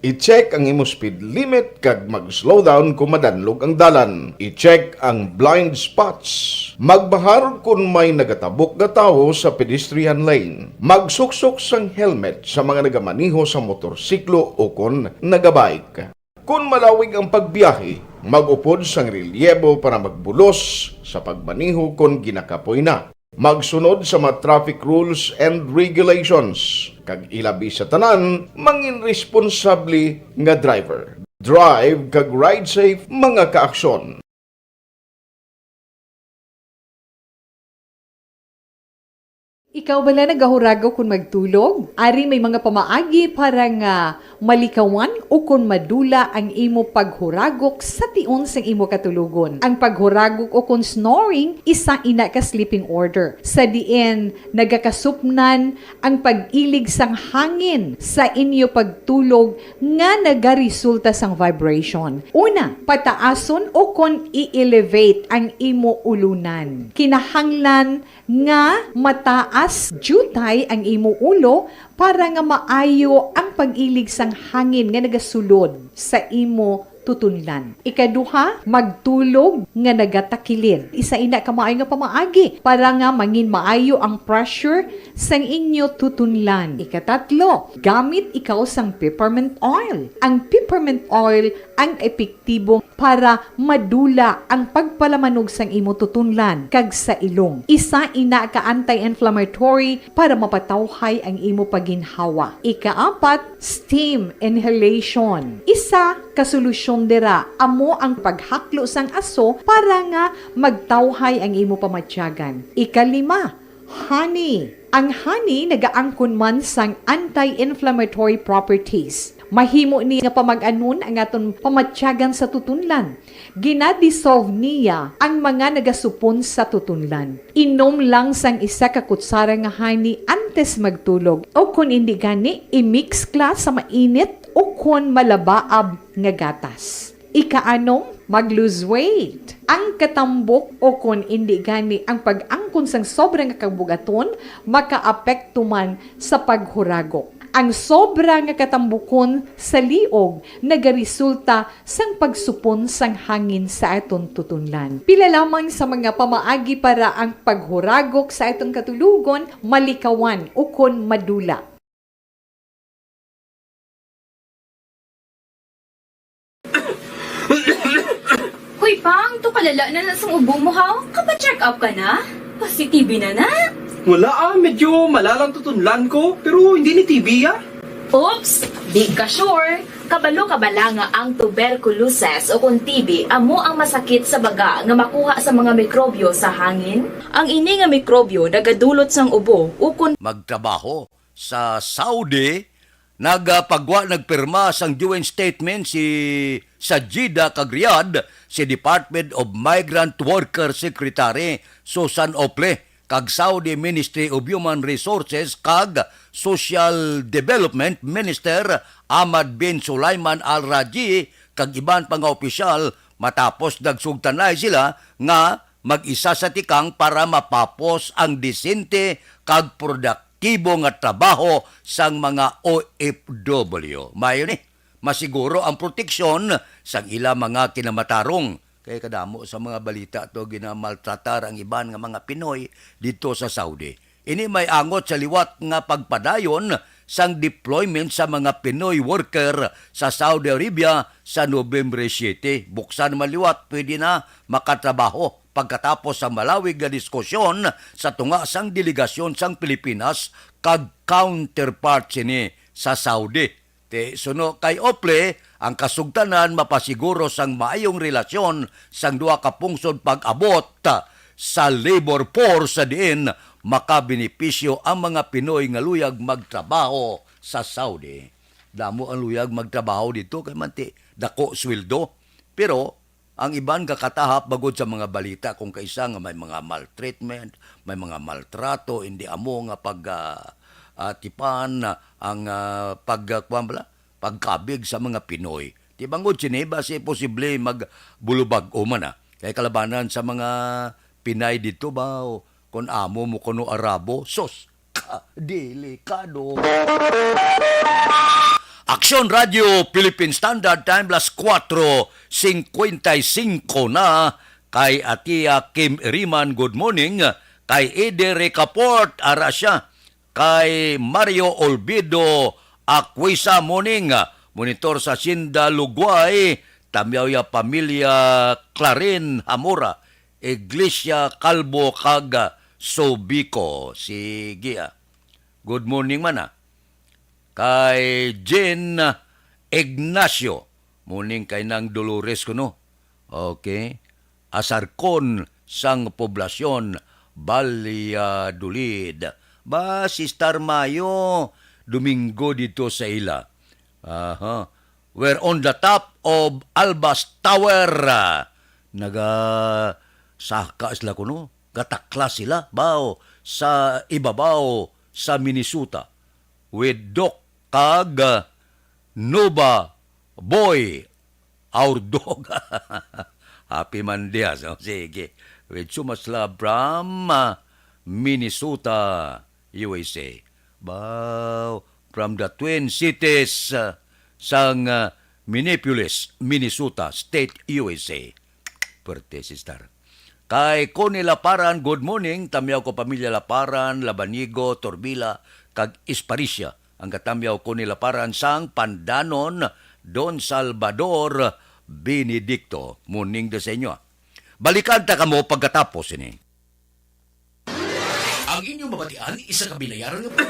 I-check ang imo speed limit kag mag-slow down kon madanlog ang dalan. I-check ang blind spots. Magbahar kon may nagatabok nga tawo sa pedestrian lane. Magsuksok sang helmet sa mga nagamaneho sa motorsiklo o kon nagabike. Kon malawig ang pagbiyahe, mag-upod sang relyebo para magbulos sa pagmaneho kon ginakapoy na. Magsunod sa mga traffic rules and regulations, kag ilabi sa tanan, mangin responsable nga driver. Drive kag ride safe, mga kaaksyon. Ikaw bala nagahuragok kon magtulog? Ari may mga pamaagi para nga malikawan ukon madula ang imo paghuragok sa tion sang imo katulogon. Ang paghuragok ukon snoring, isa ina ka sleeping order, sa diin nagakasupnan ang pag-ilig sang hangin sa inyo pagtulog nga nagaresulta sang vibration. Una, pataason ukon i-elevate ang imo ulunan. Kinahanglan nga mataas diutay ang imo ulo para nga maayo ang pag-ilig sang hangin nga nagasulod sa imo tutunlan. Ikaduha, magtulog nga nagatakilid. Isa ina ka maayo nga pamaagi para nga mangin maayo ang pressure sang inyo tutunlan. Ikatatlo, gamit ikaw sang peppermint oil. Ang peppermint oil ang epektibo para madula ang pagpalamanog sang imo tutunlan kag sa ilong. Isa ina ka anti-inflammatory para mapatawhay ang imo pagginhawa. Ikaapat, steam inhalation. Isa ka solusyon dira amo ang paghaklo sang aso para nga magtawhay ang imo pamatyagan. Ikalima, honey. Ang honey nagaangkon man sang anti-inflammatory properties. Mahimo ni nga pamag-anon ang aton pamatyagan sa tutunlan. Ginadissolve niya ang mga nagasupon sa tutunlan. Inom lang sang isa ka kutsara nga honey antes magtulog, o kon indi gani, i-mix kla sa mainit o kon malabaab nga gatas. Ikaanom, mag-lose weight. Ang katambok o kon indi gani ang pag-angkon sang sobra nga kabug-aton makaapekto man sa paghuragok. Ang sobra nga katambukon sa liog nagaresulta sang pagsupon sang hangin sa aton tutunlan. Pila lamang sa mga pamaagi para ang paghuragok sa aton katulogon malikawan ukon madula. Hoy, Pang, to kalala na na sang ubo mo, ha? Kapa-check up ka na? Positive na na? Wala, ah, medyo malalang tutunlan ko, pero hindi ni T B, ah. Oops! Di ka sure? Kabalo ka bala nga ang tuberculosis o kung T B amo ang masakit sa baga nga makuha sa mga mikrobyo sa hangin? Ang ini nga mikrobyo nagadulot sang ubo ukon magtrabaho sa Saudi, nagapagwa, nagpirma sang joint statement si, sa Jeddah kag Riyadh, si Department of Migrant Worker Secretary Susan Ople kag Saudi Ministry of Human Resources kag Social Development Minister Ahmad bin Sulaiman Al Raji kag iban pa nga opisyal, matapos nagsugtanay sila nga mag-isa sa tikang para mapapos ang disente kag produktibo nga trabaho sang mga O F W. Maayo ni, masiguro ang proteksyon sang ila mga kinamatarong. Kay kadamo sa mga balita to, ginamaltratar ang iban nga mga Pinoy dito sa Saudi. Ini may angot sa liwat nga pagpadayon sang deployment sa mga Pinoy worker sa Saudi Arabia sa Nobyembre siete. Buksan man liwat, pwede na makatrabaho pagkatapos sa malawig nga diskusyon sa tunga sang delegasyon sang Pilipinas kag counterpart sini sa Saudi. Ti suno kay Ople, ang kasugtanan mapasiguro sang maayong relasyon sang duha ka pungsod pag-abot sa labor force sa diin makabenepisyo ang mga Pinoy nga luyag magtrabaho sa Saudi. Damo ang luyag magtrabaho dito kay manti dako sweldo. Pero ang iban gakatahap bangod sa mga balita kung kaisa nga may mga maltreatment, may mga maltrato, hindi amo nga pag, ah, ah, tipan, ah, ang, ah, pag, ah, kuwan bala, pagkabig sa mga Pinoy. Ti bangod sini, basi posible magbulubag-o man, ah. Kay kalabanan sa mga Pinay dito ba, o kung amo mo kuno Arabo, sus, ka, delikado. Aksyon Radio Philippine Standard Time, las kuwatro singkwenta y singko na. Kay Atia Kim Iriman, good morning. Kay Ede Ricaport, ara siya. Kay Mario Olvido Aquisa, morning. Monitor sa Sinda, Lugway. Tamyaw ya pamilya Clarin Hamora, Iglesia Calvo, kag Sobico. Sige, ah. Good morning man, ah. Kay Jean Ignacio. Morning kay Nang Dolores kuno. Okay. Asarcon sang poblasyon, Valladolid. Ba, Sister Mayo, Domingo dito sa ila. Aha. We're on the top of Albas Tower. Nagasaka sila kuno. Gataklas sila, bao, sa ibabaw sa Minnesota. With Doc kag, uh, Nova Boy Aurdog. Happy Monday, ah. So, sige. With so much love from, uh, Minnesota, U S A. Wow, from the Twin Cities, uh, sang, uh, Minneapolis, Minnesota State, U S A. Pwerte, sister. Kay Connie Laparan, good morning. Tamyaw ko pamilya Laparan, Labanigo, Torbila, kag Esparicia. Ang katamyaw Connie Laparan sang Pandanon, Don Salvador Benedicto. Morning da sa inyo. Balikan ta kamo pagkatapos ini. Ang inyong mabatian, isa ka binayaran nga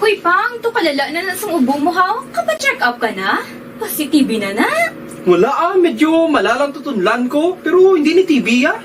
Hoy, Pang, to kalala na na sang ubo mo, ha? Kapa-check up ka na? Positive na na? Wala, ah, medyo malalang tutunlan ko, pero hindi ni T B, ah.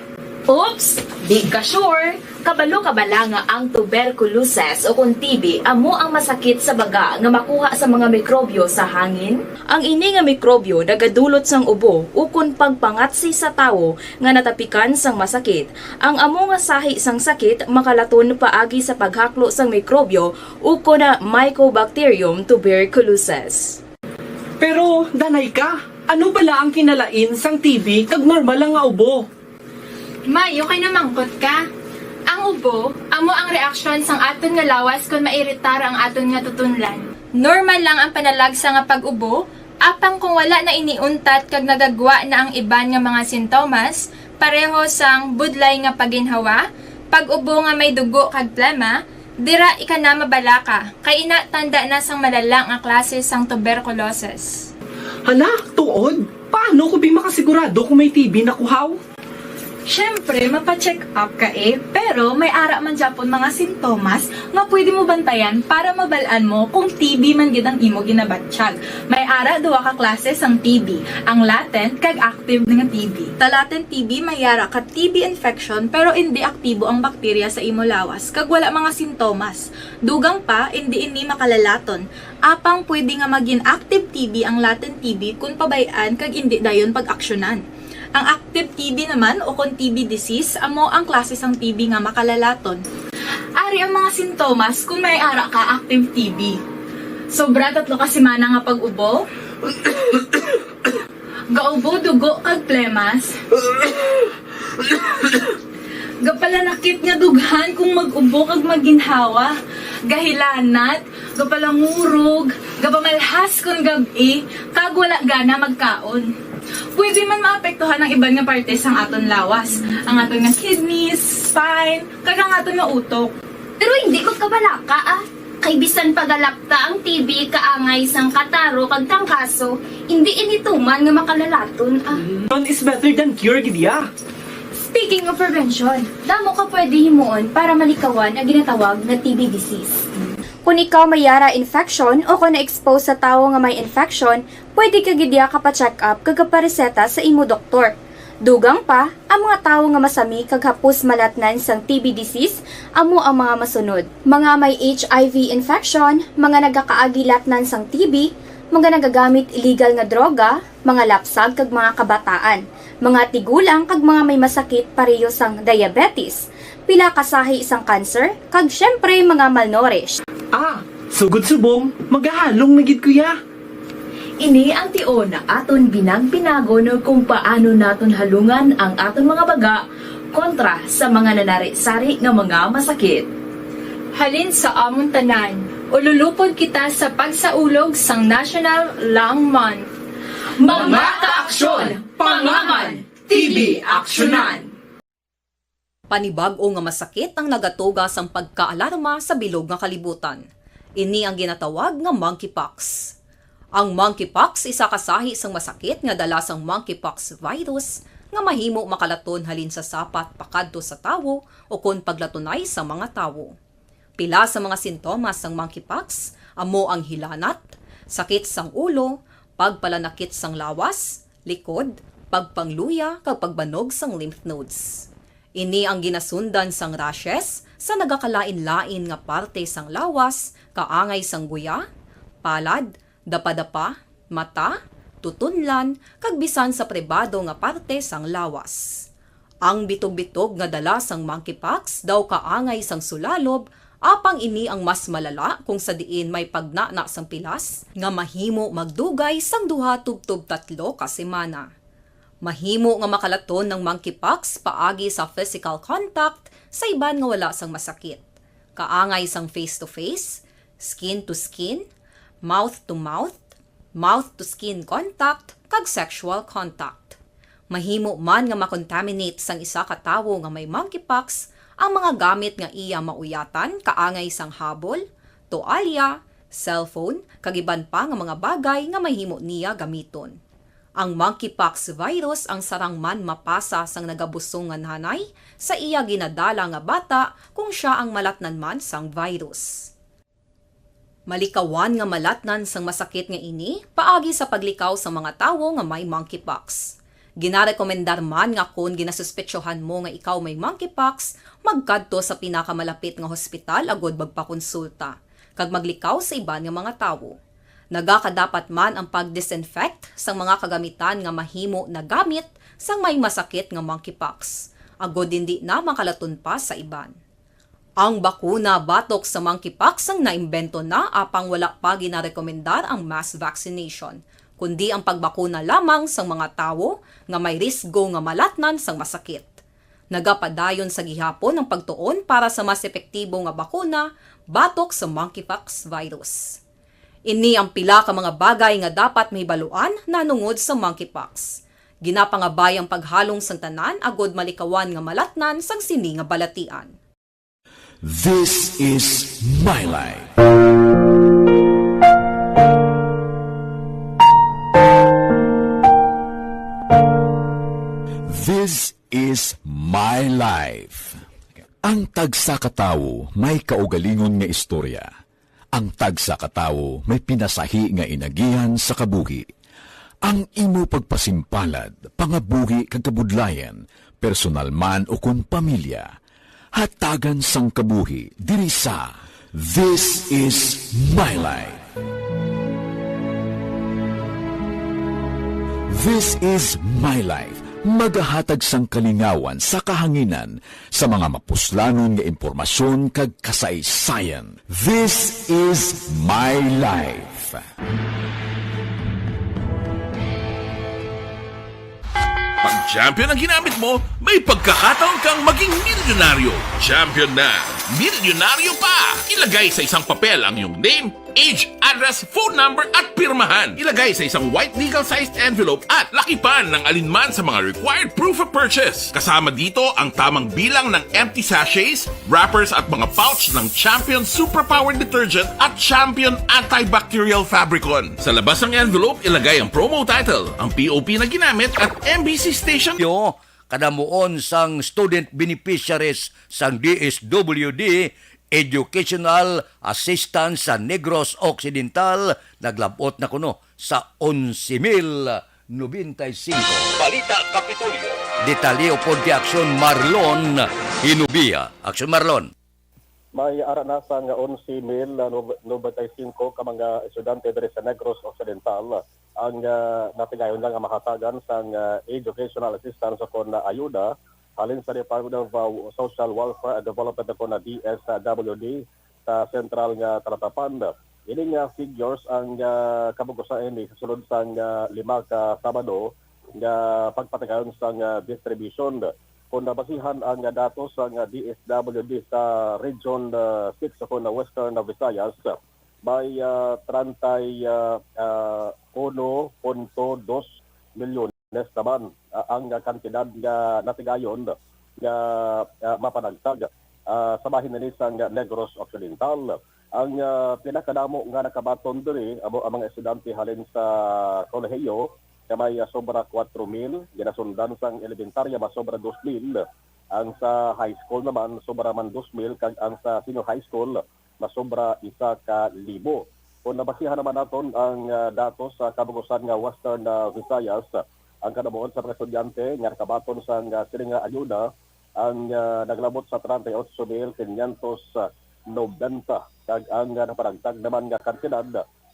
Oops, di ka sure. Kabalo ka bala nga ang tuberculosis o kon T B amo ang masakit sa baga nga makuha sa mga mikrobyo sa hangin? Ang ini nga mikrobyo nagadulot sang ubo ukon pagpangatsi sa tawo nga natapikan sang masakit. Ang amo nga sahi sang sakit makalaton paagi sa paghaklo sang mikrobyo ukon na Mycobacterium tuberculosis. Pero, danay ka, ano bala ang kinalain sang T B kag normal lang nga ubo? May, okay na mangkot ka. Ang ubo, amo ang reaksyon sang aton nga lawas kon mairitar ang aton nga tutunlan. Normal lang ang panalagsa nga pag-ubo, apang kung wala na ini untat kag nagagwa na ang iban nga mga sintomas, pareho sang budlay nga paginhawa, pag-ubo nga may dugo kag plema, dira ika na mabalaka, kay ina tanda na sang malala nga klase sang tuberculosis. Hala, tuod? Paano ko bi makasigurado kung may T B na kuhaw? Siyempre, mapa-check up ka eh, pero may ara man gyapon mga sintomas nga pwede mo bantayan para mabal-an mo kung T B man gid ang imo ginabatyag. May ara duha ka klase sang T B, ang latent kag active nga T B. Sa latent T B may ara ka T B infection pero indi aktibo ang bakterya sa imo lawas kag wala mga sintomas. Dugang pa, indi ini makalalaton. Apang pwede nga magin active T B ang latent T B kon pabay-an kag indi dayon pag-aksyonan. Ang active T B naman o kon T B disease amo ang klase sang T B nga makalalaton. Ari ang mga sintomas kon may ara ka active T B. Sobra tatlo ka semana nga pag-ubo. Gaubo dugo kag plemas. Gapalanakit nga dughan kung mag-ubo kag maginhawa. Gahilanat, gapalangurog, gapamalhas kon gab-i, kag wala gana magkaon. Pwede man maapektuhan ang iban nga parte sang aton lawas, ang aton nga kidneys, spine, kag ang aton nga utok. Pero hindi ko kabalaka ah. Kay bisan pagalapta ang T B kaangay sang kataro kag tangkaso, hindi ini tuman nga makalalaton ah. None is better than cure gid ya. Speaking of prevention, damo ka pwede himuon para malikawan ang ginatawag nga T B disease. Kung ikaw may yara infection o kung na-expose sa tawo nga may infection, pwede ka gid ya ka pa-check up kag kapareseta sa imo doktor. Dugang pa, ang mga tawo nga masami kag hapos malatnan sang T B disease amo ang mga masunod: mga may H I V infection, mga nagakaagi latnan sang T B, mga nagagamit illegal nga droga, mga lapsag kag mga kabataan, mga tigulang kag mga may masakit pareho sang diabetes, pila ka sahi sang cancer, kag syempre mga malnourished. Ah, sugod subong, magahalong na gid ko ya. Ini ang tion nga aton binagpinagon kung paano naton halungan ang aton mga baga kontra sa mga nanari-sari nga mga masakit. Halin sa amon tanan, ululupod kita sa pagsaulog sang National Lung Month. Mga kaaksyon, pangaman, T B aksyonan. Panibag-o nga masakit ang nagatuga sang pagkaalarma sa bilog nga kalibutan. Ini ang ginatawag nga monkeypox. Ang monkeypox isa ka sahi sang masakit nga dala sang monkeypox virus nga mahimo makalaton halin sa sapat pakadto sa tawo ukon paglatunay sa mga tawo. Pila sa mga sintomas sang monkeypox amo ang hilanat, sakit sang ulo, pagpalanakit sang lawas, likod, pagpangluya, kag pagbanog sang lymph nodes. Ini ang ginasundan sang rashes sa nagakalain-lain nga parte sang lawas, kaangay sang guya, palad, dapadapa, mata, tutunlan, kag bisan sa pribado nga parte sang lawas. Ang bitog-bitog nga dala sang monkeypox daw kaangay sang sulalob, apang ini ang mas malala kung sa diin may pagnana sang pilas nga mahimo magdugay sang duha tubtob tatlo ka semana. Mahimo nga makalaton ang monkeypox paagi sa physical contact sa iban nga wala sang masakit, kaangay sang face-to-face, skin-to-skin, mouth-to-mouth, mouth-to-skin contact, kag sexual contact. Mahimo man nga makontaminate sang isa ka tawo nga may monkeypox ang mga gamit nga iya mauyatan, kaangay sang habol, toalya, cellphone, kag iban pa nga mga bagay nga mahimo niya gamiton. Ang monkeypox virus ang sarang man mapasa sang nagabusong nga nanay sa iya ginadala nga bata kung sia ang malatnan man sang virus. Malikawan nga malatnan sang masakit nga ini paagi sa paglikaw sang mga tawo nga may monkeypox. Ginarekomendar man nga kon ginasuspetsohan mo nga ikaw may monkeypox, magkadto sa pinakamalapit nga hospital agud magpakonsulta, kag maglikaw sa iban nga mga tawo. Nagakadapat man ang pag-disinfect sang mga kagamitan nga mahimo nagamit sang may masakit nga monkeypox, agud hindi na makalaton pa sa iban. Ang bakuna batok sa monkeypox ang naimbento na, apang wala pa ginarekomendar ang mass vaccination, kundi ang pagbakuna lamang sang mga tawo nga may risgo nga malatnan sang masakit. Nagapadayon sa gihapon ang pagtuon para sa mas epektibo nga bakuna batok sa monkeypox virus. Ini ang pila ka mga bagay nga dapat mahibaluan nahanungod sa monkeypox. Ginapangabay ang paghalong sang tanan agud malikawan nga malatnan sang sini nga balatian. This is my life. This is my life. Ang tagsa ka tawo may kaugalingon nga istorya. Ang tagsa ka tawo may pinasahi nga inagihan sa kabuhi. Ang imo pagpasimpalad, pangabuhi kag kabudlayan, personal man o kon pamilya, hatagan sang kabuhi diri sa This Is My Life. This Is My Life, magahatag sang kalingawan sa kahanginan sa mga mapuslanon nga impormasyon kag kasaysayan. This Is My Life. Pag champion ang ginamit mo, may pagkakataon kang maging milyonaryo. Champion na, milyonaryo pa! Ilagay sa isang papel ang iyong name, age, address, phone number at pirmahan. Ilagay sa isang white legal-sized envelope at lakipan ng alinman sa mga required proof of purchase. Kasama dito ang tamang bilang ng empty sachets, wrappers at mga pouch ng Champion Superpower Detergent at Champion Antibacterial Fabricon. Sa labas ng envelope, ilagay ang promo title, ang P O P na ginamit at M B C station. Yo, kadamuon sang student beneficiaries sang D S W D Educational Assistance sa Negros Occidental naglabot na kuno sa onse mil nobenta y singko. Balita Kapitolyo. Detalye upod kay Aksyon Marlon Hinubia. Aksyon Marlon. May ara na sang onse mil nobenta y singko ka mga estudyante diri sa Negros Occidental ang ah, natigayon lang nga mahatagan sang ah, educational assistance o kon ayuda halin sa Department of ah, Social Welfare and Development o kon D S W D sa sentral nga talatapan. Ini nga figures ang ah, kabug-usan ini sa sulod sang ah, lima ka Sabado nga pagpatigayon sang ah, distribution. Kung nabasihan ang ah, datos sang ah, D S W D sa Region ah, six o kon Western Visayas, may ah, treinta y uno punto dos milyones naman ah, ang kantidad nga natigayon nga ah, mapanagtag ah, sa bahin nini sang Negros Occidental. Ang ah, pinakadamo nga nakabaton diri amo ang mga estudyante halin sa kolehiyo nga may ah, sobra kuwatro mil, ginasundan sang elementarya masobra dos mil, ang sa high school naman sobra man dos mil, kag ang sa senior high school masobra isa ka libo. Kung nabasihan naman naton ang ah, datos sa kabug-usan nga Western ah, Visayas, ang kadamuon sa mga estudyante nga nakabaton sang ah, sini nga ayuda ang ah, naglabot sa treinta y ocho mil quinientos noventa, kag ang ah, napanagtag naman nga kantidad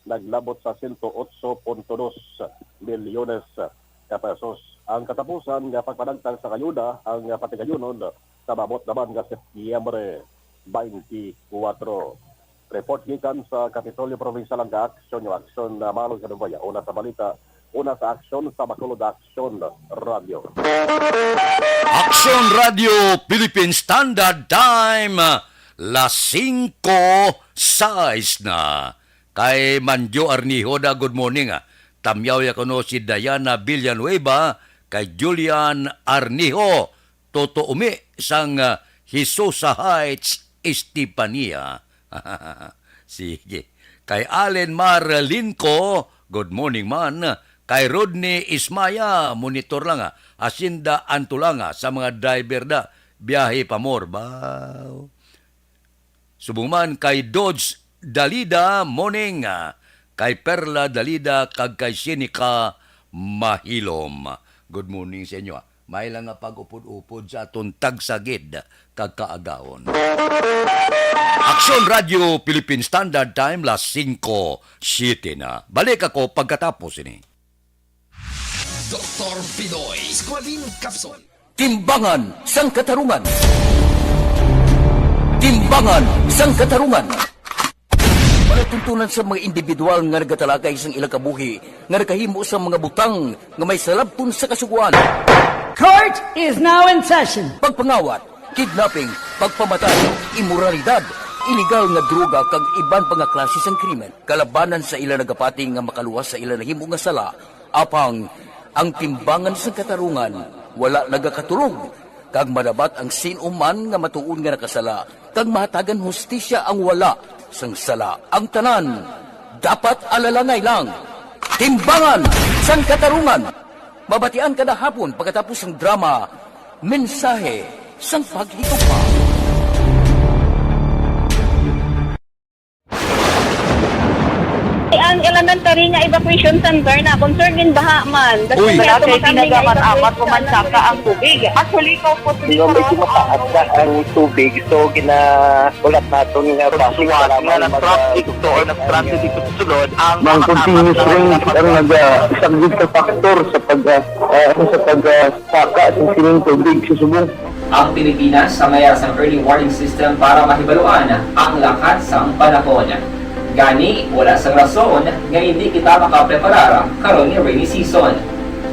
naglabot sa sento otso punto dos milyones ka pesos. Ang katapusan nga pagpanagtag sa ayuda ang ah, patigayunon sa maabot naman nga Setyembre twenty-four. Report gikan sa Kapitolyo Provincial ang Aksyon, yung Aksyon na Malog sa Dubaya. Una sa balita, una sa Aksyon sa Bacolod, Aksyon Radio. Aksyon Radio Philippine Standard Time, las singko sais na. Kay Manjo Arnijo da, good morning, ah. Tamyaw ya kuno si Diana Villanueva, kay Julian Arnijo, Toto Umi sang ah, Hisosa Heights, Estefania. Sige. Kay Allen Mar Linco, good morning man. Kay Rodney Ismaya, monitor lang, ah. Hacienda Antulanga, sa mga driver da, biyahe pa more, baw. Subong man kay Dodge Dalida, morning, ah, kay Perla Dalida, kag kay Sinica Mahilom. Good morning sa inyo, ah. May lang nga pag-upod-upod sa aton tagsagid kag kaagahon. Aksyon Radio Philippine Standard Time, las singko siete na. Balik ako pagkatapos ini. Doktor Pinoy Squalene Capsule. Timbangan sang Katarungan. Timbangan sang Katarungan. Palatuntunan sa mga individual nga nagatalakay sang ilang kabuhi nga nakahimo sang mga butang nga may salabton sa kasugoan. Court is now in session. Pagpangawat, kidnapping, pagpamatay, imoralidad, iligal nga droga kag iban pa nga klase sang krimen kalabanan sa ila nagapati nga makaluwas sa ila nahimo nga sala. Apang ang timbangan sang katarungan wala nagakatulog, kag madabat ang sin-o man nga matuod nga nakasala, kag mahatagan hustisya ang wala sang sala. Ang tanan dapat alalangay lang. Timbangan sang Katarungan. Mabatian kada hapon pagkatapos sang drama, Mensahe sang Paghigugma. Ang elementary nga evacuation center na concerned in baha man. Uy. Wala kay ginagamat-amat o mansaka ang tubig. Actually, ikaw po, Di ba, medyo mataas na ang tubig, so ginaulat naton nga basi Suwat nga nag-traffic to or nag-transit dito sa sulod ang Ang continuous rain ang nag-, ah, isang good factor sa pag, ah, ah, sa pag, ah, saka sa sining tubig sa subong. Ang Pilipinas sa mayar sang early warning system para mahibaluan ang lakat sang panahon. Gani, wala sang rason nga indi kita makapreparar karon nga rainy season.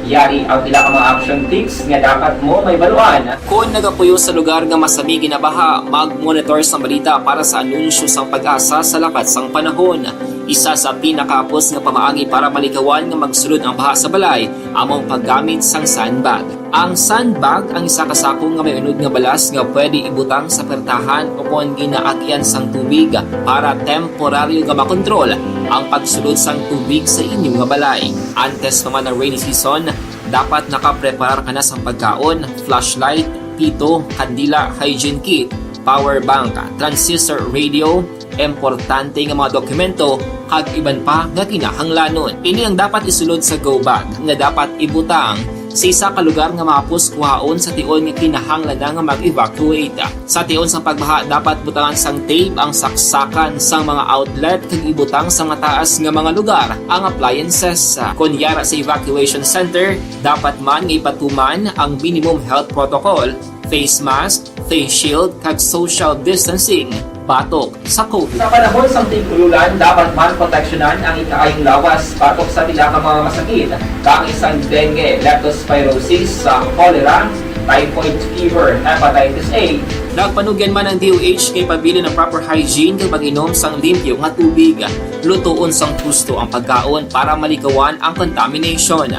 Yari ang pila ka mga action tips nga dapat mo mahibaluan. Kon nagapuyo sa lugar nga masami ginabaha, mag-monitor sang balita para sa anunsyo sang PAGASA sa lakat sang panahon. Isa sa pinakahapos nga pamaagi para malikawan nga magsulod ang baha sa balay amo ang paggamit sang sandbag. Ang sandbag ang isa ka sako nga may unod nga balas nga pwede ibutang sa pertahan o kon ginaagian sang tubig para temporaryo nga makontrol ang pagsulod sang tubig sa inyo nga balay. Antes pa man ang rainy season, dapat nakapreparar ka na sang pagkaon, flashlight, pito, kandila, hygiene kit, power bank, transistor radio, importante nga mga dokumento, kag iban pa nga kinahanglanon. Ini ang dapat isulod sa go bag nga dapat ibutang sa isa ka lugar nga mahapos kuhaon sa tion nga kinahanglan na nga mag-evacuate. Sa tion sang pagbaha, dapat butangan sang tape ang saksakan sang mga outlet kag ibutang sa mataas nga mga lugar ang appliances. Kon yara sa evacuation center, dapat man nga ipatuman ang minimum health protocol, face mask, face shield, kag social distancing batok sa COVID. Sa panahon sang tig-ululan, dapat man proteksyonan ang ikaayong lawas batok sa pila ka mga masakit, kaangay sang dengue, leptospirosis, sa cholera, typhoid fever, hepatitis A. Nagpanugyan man ang D O H nga ipabilin ang proper hygiene kag pag-inom sang limpyo nga tubig, lutoon sang husto ang pagkaon para malikawan ang contamination.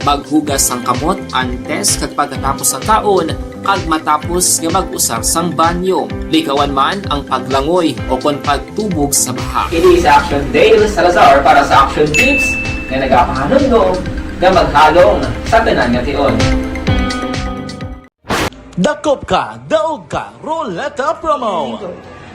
Maghugas sang kamot antes kag pagkatapos sang kaon, kag matapos nga mag-usar sang banyo. Likawan man ang paglangoy o kon pagtubog sa baha. Ini si Action Dale Salazar para sa Action Tips nga nagapahanumdom nga maghalong sa tanan nga tion. Dakop ka, daog ka, Roleta Promo!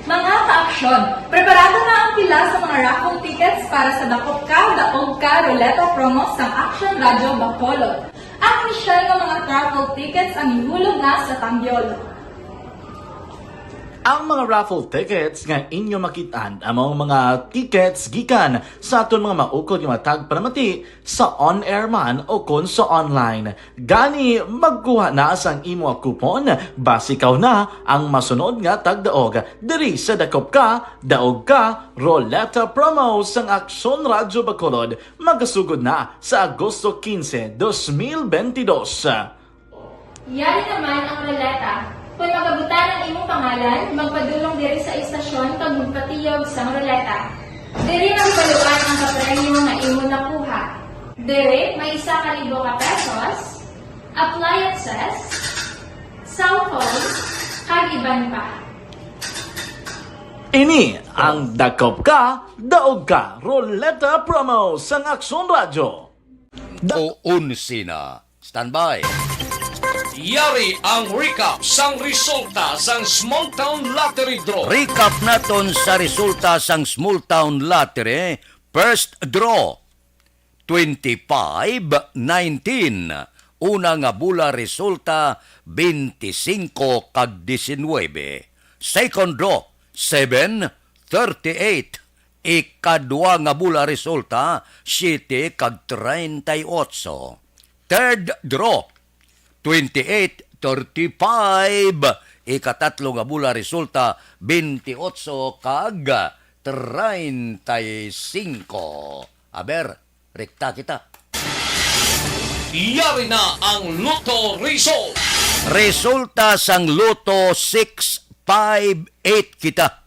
Mga ka-aksyon, preparado na ang pila sa mga raffle tickets para sa Dakop Ka, Daog Ka Roleta Promo sang Action Radio Bacolod. Ang opisyal nga mga raffle tickets ang ihulog na sa tambyol. Ang mga raffle tickets nga inyo makit-an amo ang mga tickets gikan sa aton mga maukod nga mga tagpanamati sa on-air man o kon sa online. Gani, magkuha na sang imo coupon, basi ikaw na ang masunod nga tagdaog diri sa Dakop Ka, Daog Ka, Roleta Promo sang Aksyon Radyo Bacolod, magasugod na sa Agosto quince, dos mil veintidós. Yari naman ang roleta. Kung magabutang ang imong pangalan, magpadulong diri sa istasyon kag magpatiyog sang roleta. Diri mahibaluan ang kapremyo nga imo nakuha. Diri may isa ka libo ka pesos, appliances, cellphone, kag iban pa. Ini ang Dakop Ka, Daog Ka Roleta Promo sang Aksyon Radyo. O, onse na. Standby. Yari ang recap sang resulta sang Small Town Lottery Draw. Recap naton sa resulta sang Small Town Lottery First Draw, twenty-five nineteen. Una nga bola resulta, twenty-five kag diecinuebe. Second draw, seven, thirty-eight. Ikadua nga bola resulta, siete kag treinta y ocho. Third draw, twenty-eight, thirty-five. Ikatatlo nga bola resulta, twenty-ocho kag treinta y cinco. Aber, rekta kita. Yari na ang Lotto Result. Resulta sang Lotto, six five eight kita.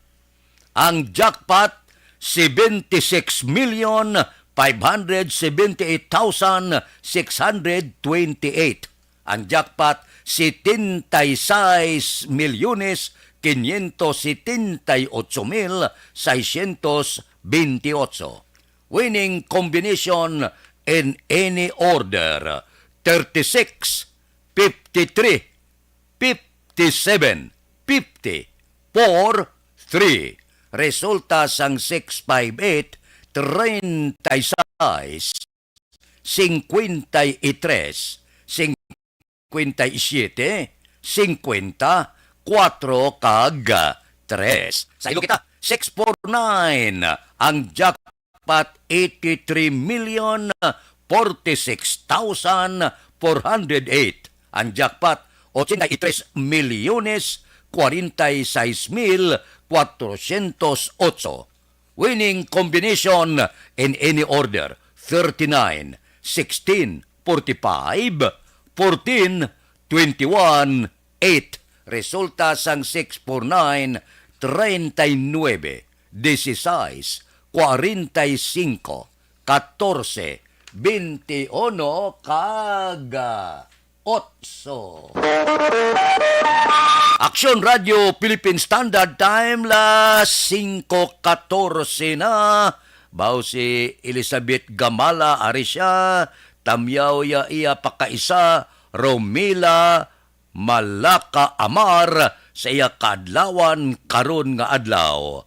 Ang jackpot, seventy-six million five hundred seventy-eight thousand six hundred twenty-eight. Ang jackpot, setenta y seis milyones quinientos setenta y ocho mil seiscientos veintiocho. Winning combination in any order, thirty-six, fifty-three, fifty-seven, fifty, four, three. Resulta sang six five eight, treinta y seis, cincuenta y tres, cincuenta y siete, cincuenta, cuatro kag tres. Sa ilo kita, six four nine ang jackpot, eighty-three million forty-six thousand four hundred eight. Ang jackpot, ochenta y tres milyones cuarenta y seis mil cuatrocientos ocho. Winning combination in any order, thirty-nine, sixteen, forty-five, fourteen, twenty-one, eight. Resulta sang six four nine, treinta y nueve, dieciséis, cuarenta y cinco, catorce, veintiuno, kag otso. Aksyon Radio Philippine Standard Time, las singko katorse na. Bao si Elizabeth Gamala, ari siya, tamyaw ya iya pakaisa, Romila Malaka Amar, sa iya kaadlawan karon nga adlaw.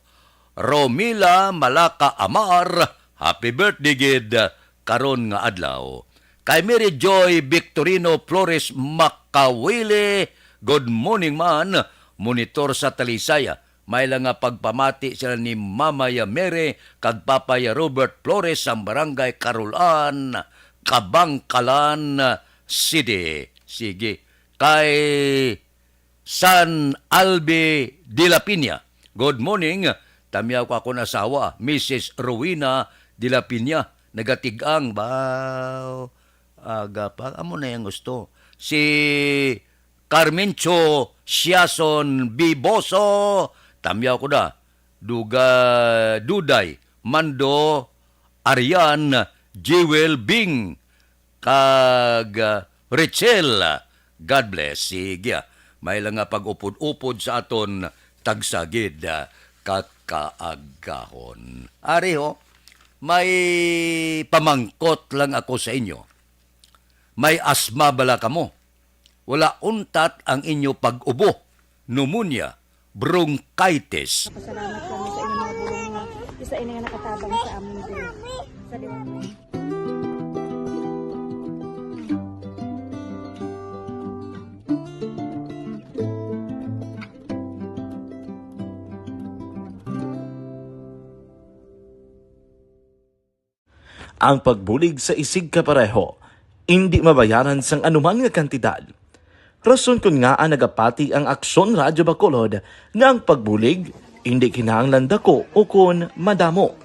Romila Malaka Amar, happy birthday gid karon nga adlaw. Kay Mary Joy Victorino Flores Makawili, good morning man, monitor sa Talisay. May lang nga pagpamati sila ni Mama ya Mary kag Papa ya Robert Flores sang Barangay Carolan, Kabangkalan City. Sige. Kay San Albi de la Piña. Good morning. Tamyaw ko akon asawa, Missus Rowena de la Piña. Nagatig-ang, baw. Aga pa. Amo na yang gusto. Si Carmencho Siason Biboso. Tamyaw ko na. Duga, Duday, Mando, Arian, Jewel, Bing. kag, ah, Rachel. God bless. Sige, ah. May lang nga pag-upod-upod sa aton tagsagid, ah, kakaagahon. Ari ho, may pamangkot lang ako sa inyo. May asma bala kamo? Wala untat ang inyo pag-ubo, pneumonia, bronchitis. Pasalamat kami sa inyong mga bulong nga isa ini nga nakatabang sa amon diri. Sa liwanag. Ang pagbulig sa isigkapareho indi mabayaran sang anuman nga kantidad. Rason kon ngaa nagapati ang Aksyon Radyo Bacolod nga ang pagbulig indi kinahanglan dako ukon madamo.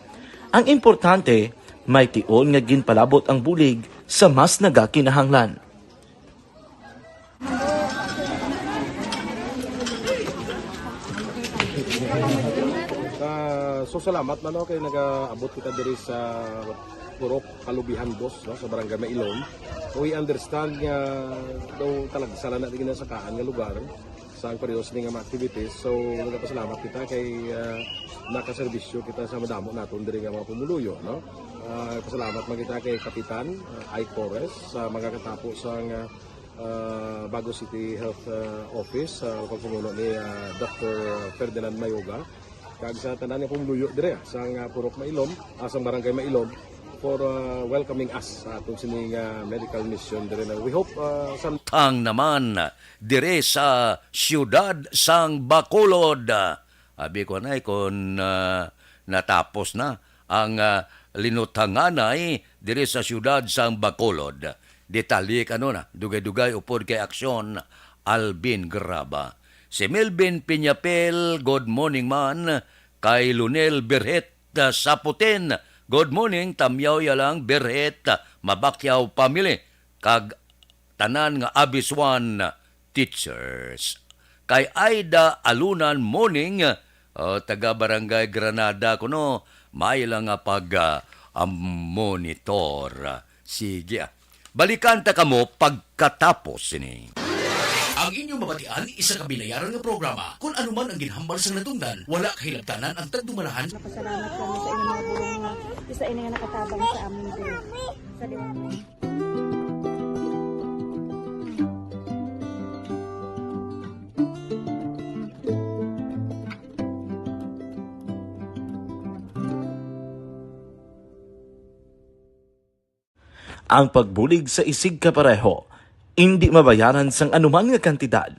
Ang importante, may tion nga ginpalabot ang bulig sa mas nagakinahanglan. Ah, so, salamat man, no, kay nagaabot kita diri sa Purok Kalubihan Dos, no, sa Barangay Mailom. We understand nga daw talagsa lang na di ginasakaan nga lugar sa ang parehas ni nga mga activities. So, nagapasalamat kita kay, ah, nakaserbisyo kita sa madamo naton diri nga mga pumuluyo, no? Ah, pasalamat man kita kay Kapitan, ah, Ike Torres sa mga katapo sa nga ah, Bago City Health, ah, Office, sa pagpamuno ni, ah, Doctor Ferdinand Mayoga, kag sa tanan nga pumuluyo dire, ah, sa nga Purok Mailom, ah, sa Barangay Mailom, for, uh, welcoming us sa atong sining, uh, medical mission diri na. We hope, uh, some Tang naman dire sa siyudad sang Bacolod. Abi ko anay kon, ah, natapos na ang, ah, linutanganay dire sa siyudad sang Bacolod. Detalye kano na, dugay-dugay upod kay Aksyon Alvin Graba. Si Melvin Piñapel, good morning man. Kay Lunel Berhet, ah, Saputin, good morning. Tamyaw ya lang, Berhet, ah, Mabakyaw family, kag tanan nga Abiswan teachers. Kay Aida Alunan, morning, oh, taga Barangay Granada kuno, may lang nga pag, ah, ah, monitor. Sige, ah. Balikan ta kamo pagkatapos sini. Ang inyong mabatian, isa ka binayaran nga programa. Kung ano man ang ginhambal sang natungdan, wala kahilabtanan ang tagdumalahan. Napasalamat kami sa inyong mga bulong nga isa ini nga nakatabang sa amin din. Sa liwanag. Ang pagbulig sa isigkapareho, indi mabayaran sang anuman nga kantidad.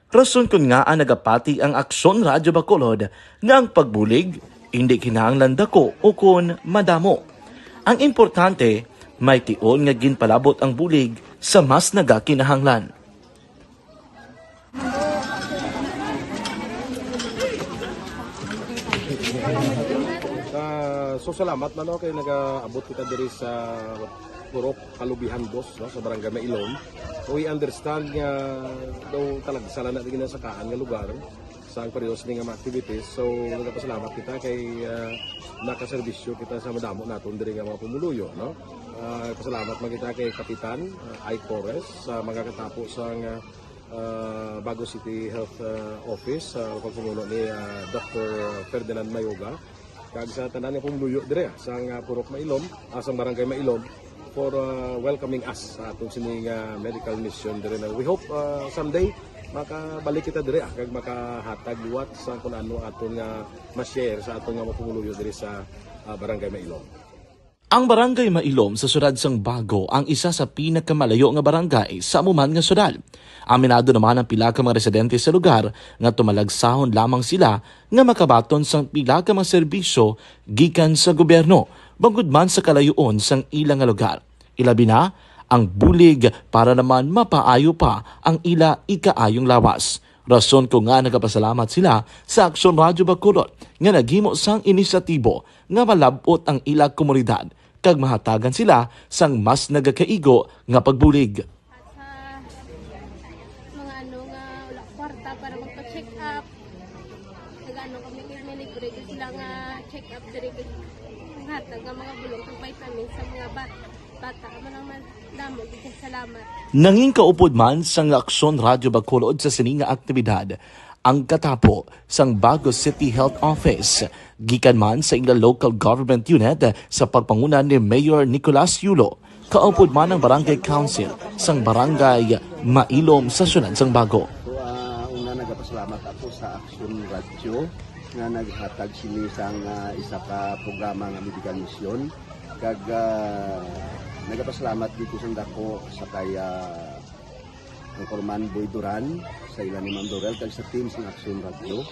Rason kon ngaa nagapati ang Aksyon Radyo Bacolod nga ang pagbulig indi kinahanglan dako ukon madamo. Ang importante, may tion nga ginpalabot ang bulig sa mas nagakinahanglan. Ah, so salamat man, no, kay nagaabot kita diri sa Purok Kalubihan Dos, no, sa Barangay Mailom. We understand nga daw talagsa lang na ginasakaan nga lugar sa ang pareho sini nga mga activities. So, nagapasalamat kita kay, ah, nakaserbisyo kita sa madamo naton diri nga mga pumuluyo, no? Ah, pasalamat man kita kay Kapitan, ah, Ike Torres sa mga katapo sa nga, ah, Bago City Health, ah, Office, sa pagpamuno ni, ah, Doctor Ferdinand Mayoga, kag sa tanan nga pumuluyo dire, ah, sang, ah, Purok Mailom, ah, sang Barangay Mailom, for, ah, welcoming us sa atong sini nga medical mission dire na. We hope, ah, someday makabalik kita dire, ah, kag makahatag liwat sa kung ano aton nga ma-share sa aton nga mga pumuluyo dire sa, ah, Barangay Mailom. Ang Barangay Mailom sa siyudad sang Bago ang isa sa pinakamalayo nga barangay sa amo man nga siyudad. Aminado naman ang pila ka mga residente sa lugar nga tumalagsahon lamang sila nga makabaton sang pila ka mga serbisyo gikan sa gobyerno, bangod man sa kalayoon sang ila nga lugar. Ilabi na ang bulig para naman mapaayo pa ang ila ikaayong lawas. Rason ko nga nagapasalamat sila sa Aksyon Radyo Bacolod nga naghimo sang inisyatibo nga malab-ot ang ila komunidad kag mahatagan sila sang mas nagakaigo nga pagbulig. Sa mga ano nga wala kwarta para magpa-check up, nag-ano kami, kay may libre gyud sila nga check up diri, kag hatag nga mga bulong kag vitamins sa mga bat-, bata. Amo lang man, damo gyud kay salamat. Nangin kaupod man sang Aksyon Radyo Bacolod sa sini nga aktibidad ang katapo sang Bago City Health Office, gikan man sa ila local government unit sa pagpanguna ni Mayor Nicolas Yulo, kaupod man ang Barangay Council sang Barangay Mailom sa siyudad sang Bago. So, ah, una, nagapasalamat ako sa Aksyon Radyo nga naghatag sini sang, ah, isa ka programa nga medical mission. Kag, ah, nagapasalamat dito sang dako sa kay, ah, Anchorman Boy Duran, sa ila ni Ma'am Dorel, kag sa team sang Aksyon Radyo.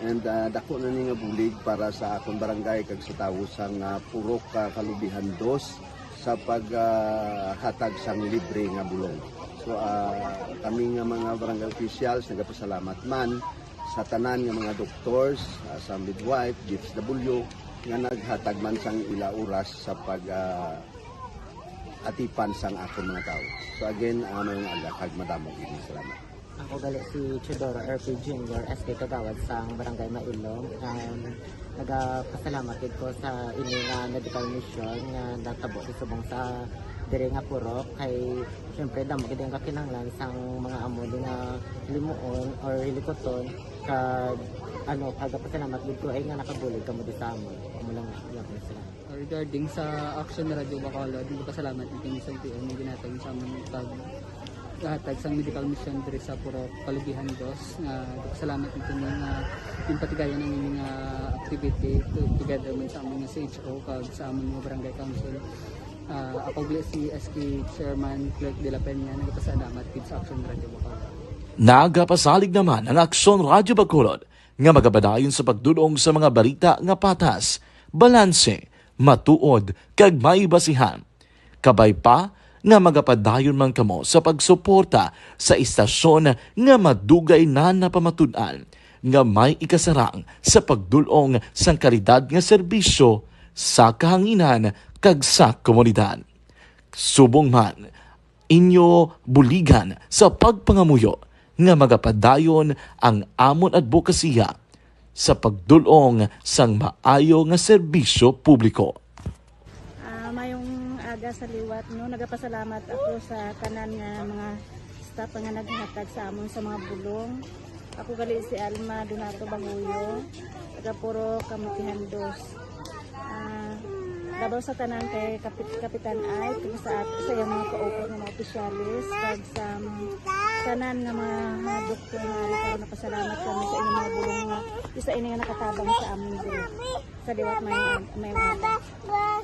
And, ah, dako na ni nga bulig para sa akon barangay kag sa tawo sang, ah, Purok, ah, Kalubihan Dos sa pag, ah, hatag sang libre nga bulong. So, ah, kami nga mga barangay officials nagapasalamat man sa tanan nga mga doctors, ah, sa midwife, D S W, nga naghatag man sang ila oras sa pag, ah, atipan sang akon mga tawo. So again, ah, maayong aga kag madamo gid nga salamat. Ako gali si Teodoro R P Junior, S K Kagawad sang Barangay Mailom. Um, nagapasalamat gid ko sa ini nga medical mission nga natabo sa subong sa diri nga purok. Kay, siyempre, damo gid ang kakinahanglan sang mga amo di nga hilimuon or hilikuton. Kag, ano, pagapasalamat gid ko ay nga nakabulig kamo di sa amon. Amo lang, salamat. Regarding sa Action Radio Bacolod, nagpasalamat ang team sa L T O nga ginhatag sa amon pag Hatag sang medical mission diri sa Purok Kalubihan Dos, nga nagpasalamat dito nga yung patigayon ang inyong, ah, activity to-, together man sa among C H O kag sa among mga barangay council. Ah, ako gali si S K Chairman Clerk de la Peña, nagpasalamat gid sa Action Radio Bacolod. Nagapasalig naman ang Aksyon Radyo Bacolod nga magapadayon sa pagdulong sa mga balita nga patas, balanse, matuod, kag may basihan. Kabay pa nga magapadayon man kamo sa pagsuporta sa istasyon nga madugay na napamatud-an nga may ikasarang sa pagdulong sang kalidad nga serbisyo sa kahanginan kag sa komunidad. Subong man, inyo buligan sa pagpangamuyo nga magapadayon ang amon adbokasiya sa pagdulong sang maayo nga serbisyo publiko. Ah, mayong aga sa liwat, no? Nagapasalamat ako sa tanan nga mga staff nga naghatag sa amon sa mga bulong. Ako gali si Alma Donato Bahuyo, taga Purok Kamutihan Dos. Ah, labaw sa tanan kay Kapit-, Kapitan Ike, kag sa at-, sa iyang mga kaupat nga mga opisyales, kag sa, um, tanan nga mga, mga doktor nga ari karon, nagpasalamat kami sa inyong mga bulong nga isa ini nga nakatabang sa amin diri. Sa liwat, mayong, mayong aga.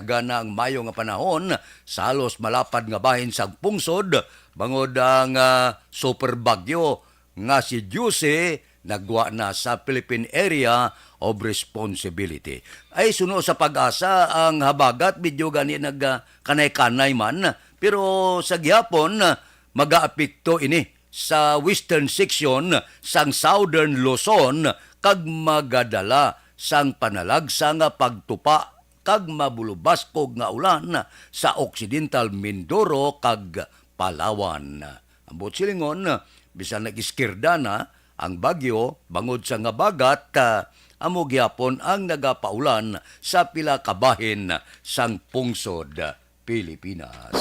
Gana ang mayo nga panahon sa halos malapad nga bahin sang pungsod, bangod ang, ah, super bagyo nga si Jose nagwa na sa Philippine Area of Responsibility. Ay, suno sa PAGASA, ang habagat medyo gani nag, ah, kanay-kanay man, pero sa gihapon, ah, magaapekto ini sa western section sang Southern Luzon kag magadala sang panalagsa nga pagtupa kag mabulubaskog nga ulan sa Occidental Mindoro kag Palawan. Ambot silingon, bisan nag-iskirda na ang bagyo, bangod sang habagat, ah, amo gihapon ang nagapaulan sa pila ka bahin sang pungsod Pilipinas.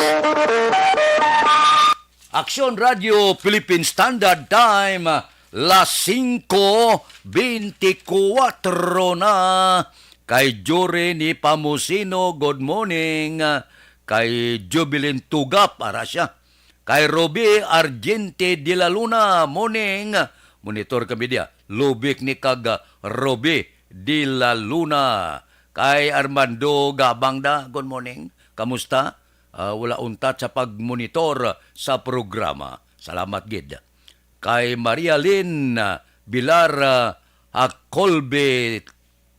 Aksyon Radio Philippine Standard Time, las singko beintikwatro na. Kay Jory ni Pamusino, good morning. Kay Jubilin Tugap, ara siya. Kay Ruby Argente de la Luna, morning. Monitor kami diya. Lubik ni kag Ruby de la Luna. Kay Armando Gabang da, good morning. Kamusta? Ah, wala untat sa pagmonitor sa programa. Salamat gid. Kay Maria Lynn, ah, Bilar, ah, Hakolbe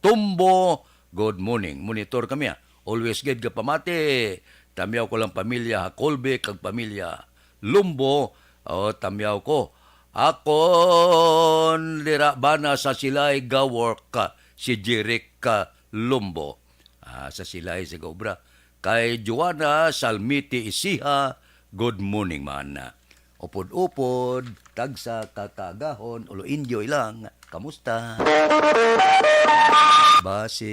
Tumbo, good morning. Monitor kami, ah. Always gid ka pamati. Tamyaw ko lang pamilya Hakolbe kag pamilya Lumbo. Oh, tamyaw ko. Akon dira bana sa Silay ga work, ah, si Jeric, ah, Lumbo. Ah, sa Silay sa gaobra. Kay Joanna Salmiti Isiha, good morning man. Upod-upod, tagsa ka kaagahon, ulo indio ilang, kamusta? Ba si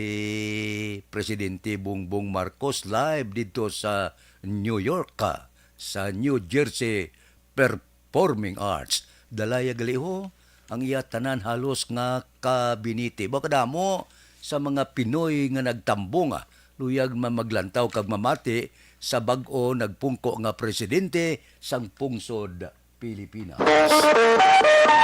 Presidente Bongbong Marcos live didto sa New York, ah, sa New Jersey Performing Arts. Dalaya gali ho ang iya tanan halos nga kabinete. Ba kadamo sa mga Pinoy nga nagtambong, ah, luyag man maglantaw kag mamati sa bag-o nagpungko nga presidente sang pungsod Pilipinas.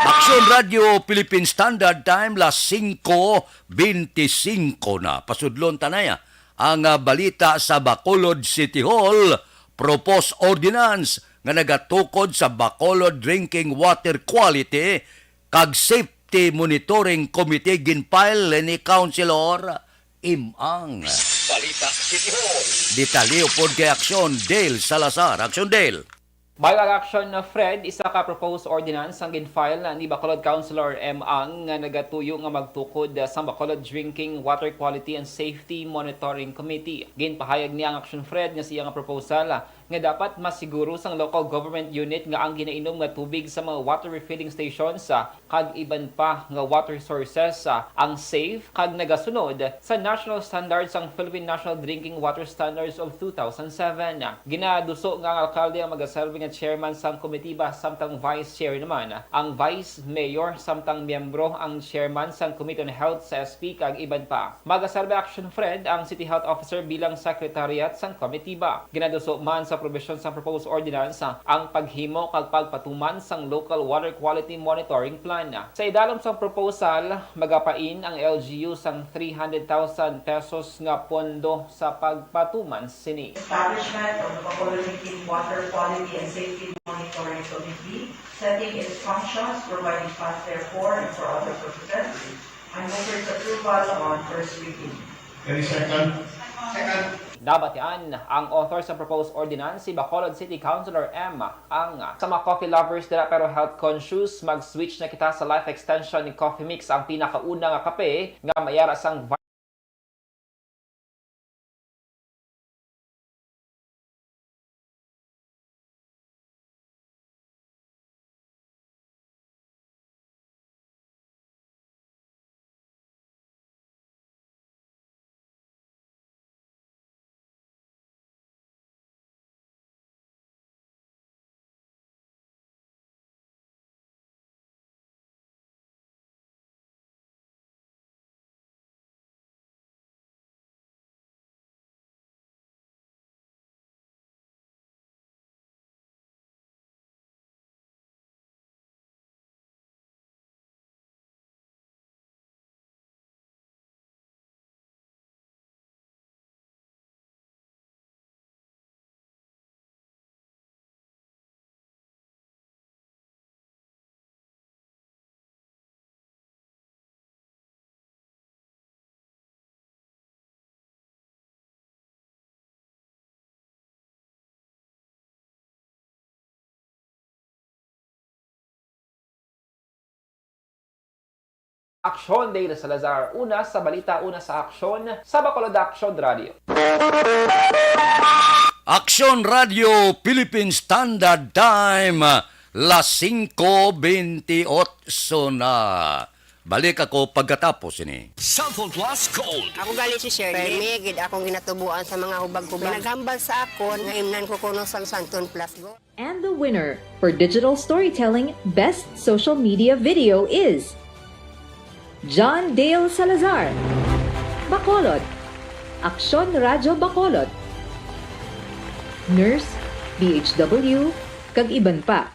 Aksyon Radio Philippine Standard Time, las singko beintisinko na. Pasudlon ta na ya ang, ah, balita sa Bacolod City Hall, proposed ordinance nga nagatukod sa Bacolod Drinking Water Quality kag Safety Monitoring Committee ginfile ni Councilor Imang. Balita City Hall. Detalye pod kay Aksyon Dale Salazar. Aksyon Dale. Bago ang Aksyon Fred, isa ka proposed ordinance ang gin-file ni Bacolod Councilor M. Ang nga nagatuyo nga magtukod sang Bacolod Drinking Water Quality and Safety Monitoring Committee. Ginpahayag ni ang Aksyon Fred nga siya nga proposal nga dapat masiguro sang local government unit nga ang ginainom nga tubig sa mga water refilling stations, ah, kag iban pa nga water sources, ah, ang safe kag nagasunod sa national standards sang Philippine National Drinking Water Standards of two thousand seven. Ginaduso nga ang alkalde ang magaserbi nga chairman sang komitiba samtang vice chair naman ang vice mayor samtang miyembro ang chairman sang Committee on Health sa S P kag iban pa. Magaserbi, Action Fred, ang City Health Officer bilang secretariat sang komitiba. Ginaduso man sa Probisyon sang proposed ordinance ang paghimo kag pagpatuman sang Local Water Quality Monitoring Plan. Sa idalom sang proposal, magapain ang L G U sang three hundred thousand pesos nga pondo sa pagpatuman sini. Establishment of the Bacolod City Water Quality and Safety Monitoring Committee, setting its functions, providing funds therefore, and for other purposes. I move for its approval on first reading. Any second? Nabatian ang author sa proposed ordinance, si Bacolod City Councilor M. Ang sa mga coffee lovers dira pero health conscious, mag-switch na kita sa Life Extension ni Coffee Mix, ang pinakauna nga kape nga may ara sang vi- Aksyon, Dale Salazar. Una sa balita, una sa aksyon, sa Bacolod Aksyon Radio. Aksyon Radio Philippine Standard Time, las singko bentiocho na. Balik ako pagkatapos ini. Cellphone Plus Gold. Ako gali si Shirley. Permi gid akong ginatubuan sa mga hubag-hubag. May naghambal sa akon nga imnan ko kuno sang Santon Plus Gold. And the winner for digital storytelling best social media video is John Dale Salazar, Bacolod, Aksyon Radyo Bacolod, Nurse, D H W, kag iban pa.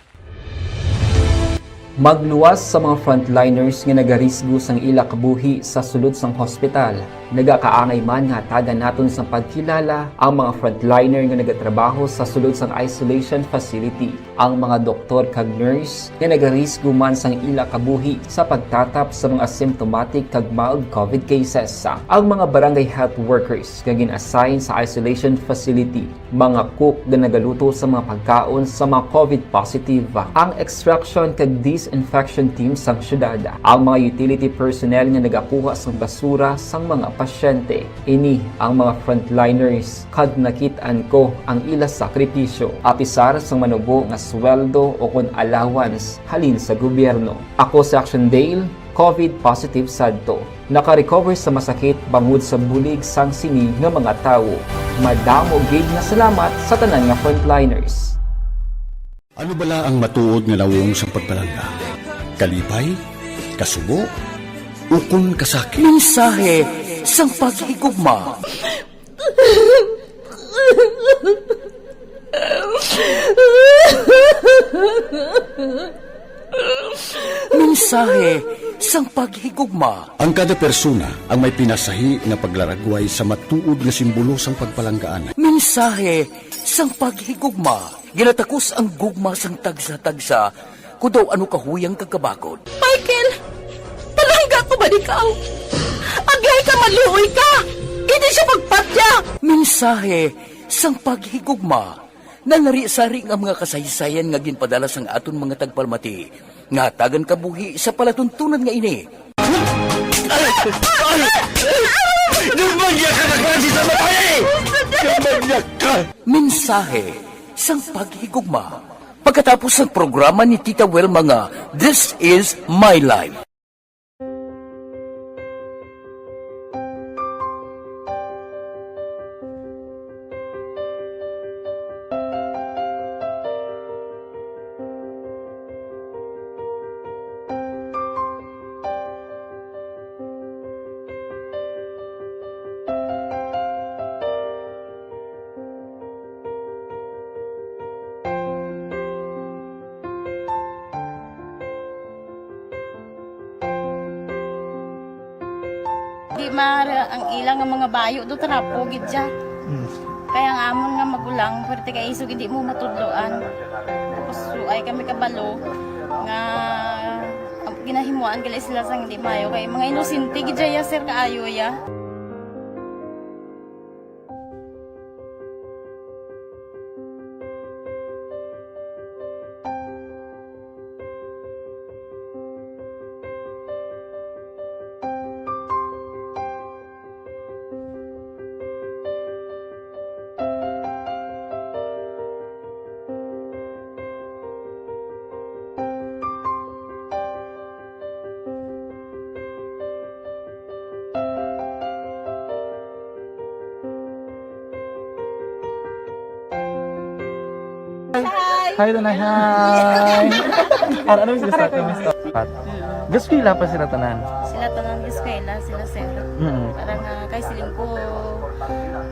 Magluwas sa mga frontliners nga nagarisgo sang ila kabuhi sa sulod sang hospital. Nagakaangay man nga hatagan naton sang pagkilala ang mga frontliner nga nagatrabaho sa sulod sang isolation facility, ang mga doktor kag nurse nga nagarisgo man sang ila kabuhi sa pagtatap sa mga asymptomatic kag mild covid cases, ang mga barangay health workers nga gin-assign sa isolation facility, mga cook nga nagaluto sa mga pagkaon sa mga covid positive, ang extraction kag disinfection team sang syudad, ang mga utility personnel nga nagakuha sang basura sang mga pasyente. Ini ang mga frontliners, kag nakit-an ko ang ila sakripisyo, apisar sang manubo nga sweldo o kon allowance halin sa gobyerno. Ako si Action Dale, covid positive sadto. Naka-recover sa masakit bangod sa bulig sang sini nga mga tawo. Madamo gid nga salamat sa tanan nga frontliners. Ano bala ang matuod nga nawong sang pagpalangga? Kalipay? Kasubo? Ukon kasakit? Mensahe sang paghigugma. Mensahe sang paghigugma. Ang kada persona ang may pinasahi nga paglaragway sa matuod nga simbolo sang pagpalanggaan. Mensahe sang paghigugma. Ginatakos ang gugma sang tagsa-tagsa, kon daw ano kahuyang kag kabakod. Michael, palangga ko ba ikaw? Agay ka, maluoy ka! Hindi siya pagpatya! Mensahe sang paghigugma. Nalari-sari nga mga kasaysayan nga ginpadala sang aton mga tagpalamati nga hatagan kabuhi sa palatuntunan nga ini. Ay! Ay! Ay! Nagmanyag ka na klase sa babae! Nagmanyag ka! Mensahe sang paghigugma. Pagkatapos sang programa ni Tita Wilma nga This Is My Life. Mara ang ila nga mga bayo do trapo gid siya. Mm. Kaya ang amon nga magulang, pwerte kay isog hindi mo matudloan. Tapos suay kami kabalo nga ginahimuan gali sila sang hindi maayo kay mga inosente gid siya, sir, kaayo ya. Hi! Hi, Tanay. Hi! Ano, ano yung gusto? Ano yung gusto? Gaskwela pa sila tanan? Sila tanan, gaskwela, sila sir. Mm. Parang, ah, kay siling ko,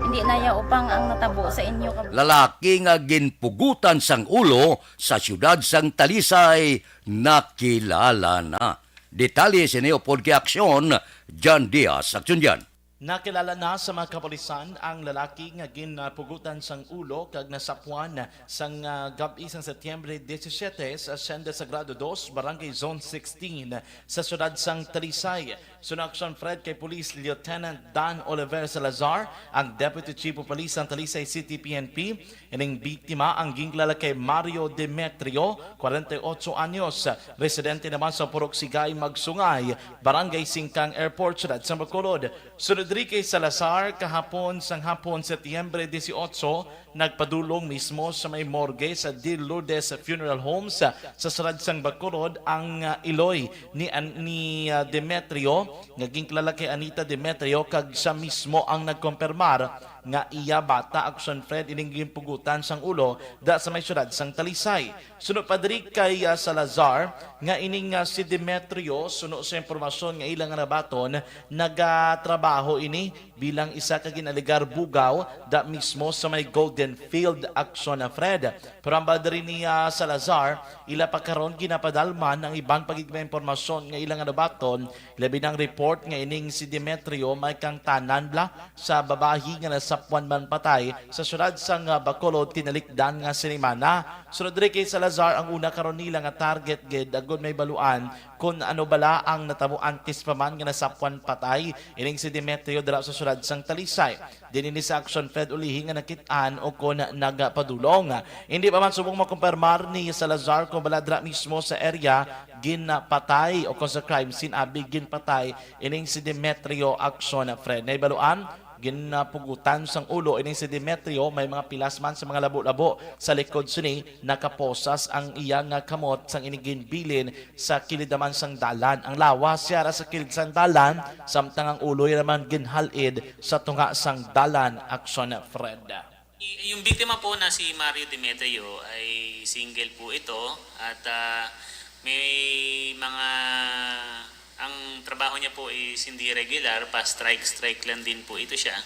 hindi na ya upang ang natabo sa inyo. Lalaki nga ginpugutan sang ulo sa siyudad sang Talisay, nakilala na. Detalye sini upod kay Aksyon, John Diaz. Aksyon, John. Nakilala na sa mga kapulisan ang lalaki nga ginpugutan sang ulo kag nasapwan sang, ah, gab-i sang Setyembre disisiete sa Hacienda Sagrado dos, Barangay Zone sixteen sa siyudad sang Talisay. Suno, Aksyon Fred, kay Police Lieutenant Dan Oliver Salazar, ang Deputy Chief of Police sang Talisay City P N P, ining biktima ang ginkilala kay Mario Demetrio, kwarenta y otso anyos, residente naman sa Purok Sigay, Magsungay, Barangay Singkang Airport, siyudad sa Bacolod. Sunod diri kay Salazar, kahapon sang hapon, Setyembre dieciocho, nagpadulong mismo sa may morgue sa De Lourdes Funeral Homes sa siyudad sang Bacolod ang, ah, iloy ni An-, ni, ah, Demetrio, nga ginkilala kay Anita Demetrio, kag siya mismo ang nagkompirmar nga iya bata, Aksyon Fred, ining ginpugutan sang ulo da sa may siyudad sang Talisay. Suno pa diri kay, ah, Salazar, nga ining, ah, si Demetrio, suno sa impormasyon nga ila nga nabaton, nagatrabaho ini bilang isa ka gin-alegar bugaw da mismo sa may Golden Field, Aksyon Fred. Pero hambal diri ni, ah, Salazar, ila pa karon ginapadalman ang iban pa gid nga impormasyon nga ila nga nabaton, labi na ang report nga ining si Demetrio may kaangtanan bala sa babayi nga nasapwan man patay sa siyudad sang, ah, Bacolod tinalikdan nga sinimana. Sunod diri kay Salazar, ang una karon nila nga target gid, agud may baluan kon ano bala ang natabo antes pa man nga nasapwan patay ining si Demetrio dira sa siyudad sang Talisay. Dinhi ni sa Aksyon Fred ulihi nga nakit-an o kon nagapadulong. Hindi pa man subong makumpirmar ni Salazar kung bala dira mismo sa area ginpatay o kung sa crime scene abi ginpatay ining si Demetrio Aksyon Fred. Nahibaluan, ginpugutan sang ulo ining si Demetrio, may mga pilas man sa mga labo-labo. Sa likod sini, nakaposas ang iya nga kamot sang ini ginbilin sa kilid naman sang dalan. Ang lawas yara sa kilid sang dalan, samtang ang ulo yara naman ginhal-id sa tunga sang dalan, Aksyon Fred. Y-, yung biktima po na si Mario Demetrio ay single po ito at, ah, may mga, ang trabaho niya po is hindi regular, pa-strike-strike lang din po ito siya.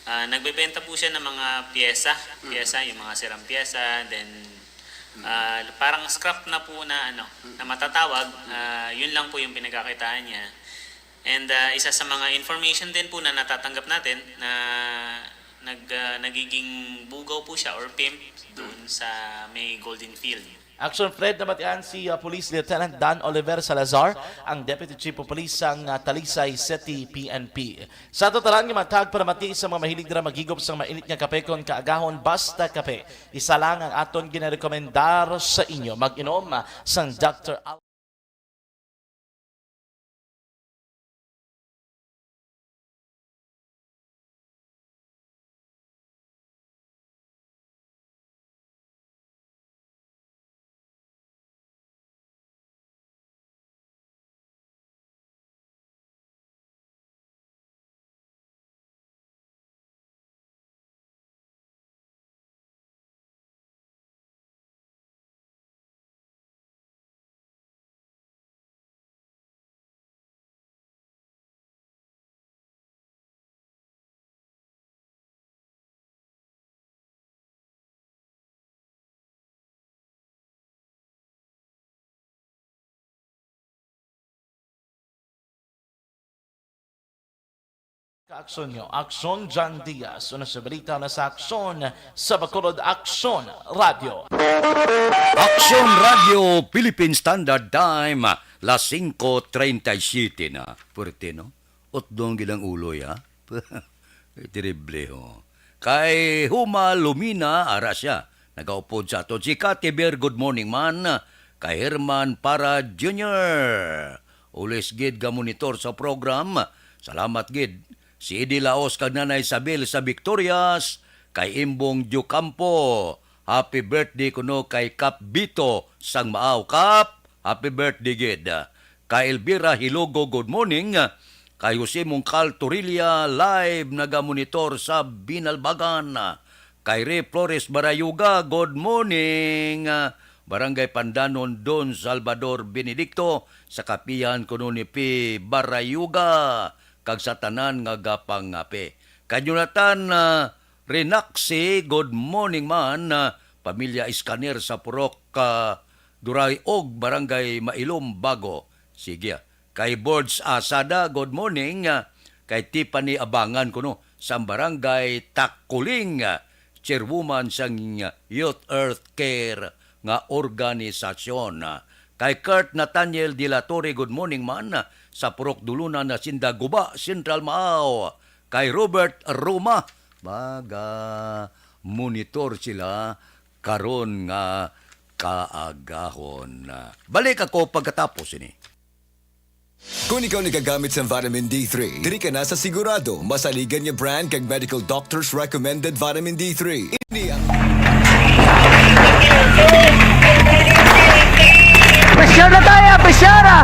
Ah, nagbebenta po siya ng mga piyesa, Mm. piyesa, yung mga sirang piyesa, then, Mm. ah, parang scrap na po na ano, Mm. na matatawag, Mm. ah, yun lang po yung pinagkakitaan niya. And, ah, isa sa mga information din po na natatanggap natin na nag-, ah, nagiging bugaw po siya or pimp doon Mm. sa may Golden Field. Action Fred, nabatian si, ah, Police Lieutenant Dan Oliver Salazar, ang Deputy Chief of Police sang, ah, Talisay City P N P. Sa ato tanan nga mga tagparamati sa mga mahilig dira maghigop sang mainit nga kape kon kaagahon, basta kape. Isa lang ang aton ginarekomendar sa inyo, mag-inom, ah, sang Doctor Al- Kaaksyon nyo, Aksyon John Diaz. Una sa balita na sa Aksyon sa Bacolod, Aksyon Radio. Aksyon Radio, Philippine Standard Time, las singko treinta y siete na. Puwerte, no? Utdong gid ang uloy, ha? Terrible, ho. Kay Huma Lumina, ara siya. Nagaupod sa aton si Kati Bear, good morning man. Kay Herman Para Junior, always gid ga monitor sa program. Salamat gid. Si Eddie Laos kag Nanay Isabel sa Victorias. Kay Imbong Diocampo, happy birthday kuno kay Kap Bito sang Maaw. Kap, happy birthday gid. Kay Elvira Hilogo, good morning. Kay Jose Mongcal Torilla, live nagamonitor sa Binalbagan. Kay Ray Flores Barayuga, good morning. Barangay Pandanon, Don Salvador Benedicto, sa kapihan kuno ni P. Barayuga, kag sa tanan nga gapangape. Kay Jonathan, ah, Renaxi, good morning man, ah, pamilya Escaner sa Purok, ah, Duray og Barangay Mailom Bago. Sige, ah. Kay Borge Asada, good morning, ah. Kay Tiffany Abangan kuno sa Barangay Takuling, ah, chairwoman sang Youth Earth Care nga organisasyon. Kay Kurt Nathaniel de la Torre, good morning man, sa Purok Dulunan, Hacienda Guba, Central Maaw. Kay Robert Roma, maga-monitor sila karon nga kaagahon. Balik ako pagkatapos ini. Kung ikaw nagagamit sa vitamin D three, diri ka na sa sigurado. Masaligan nga brand kag medical doctor's recommended vitamin D three. Ini ang Pressure na tayo, pressure na!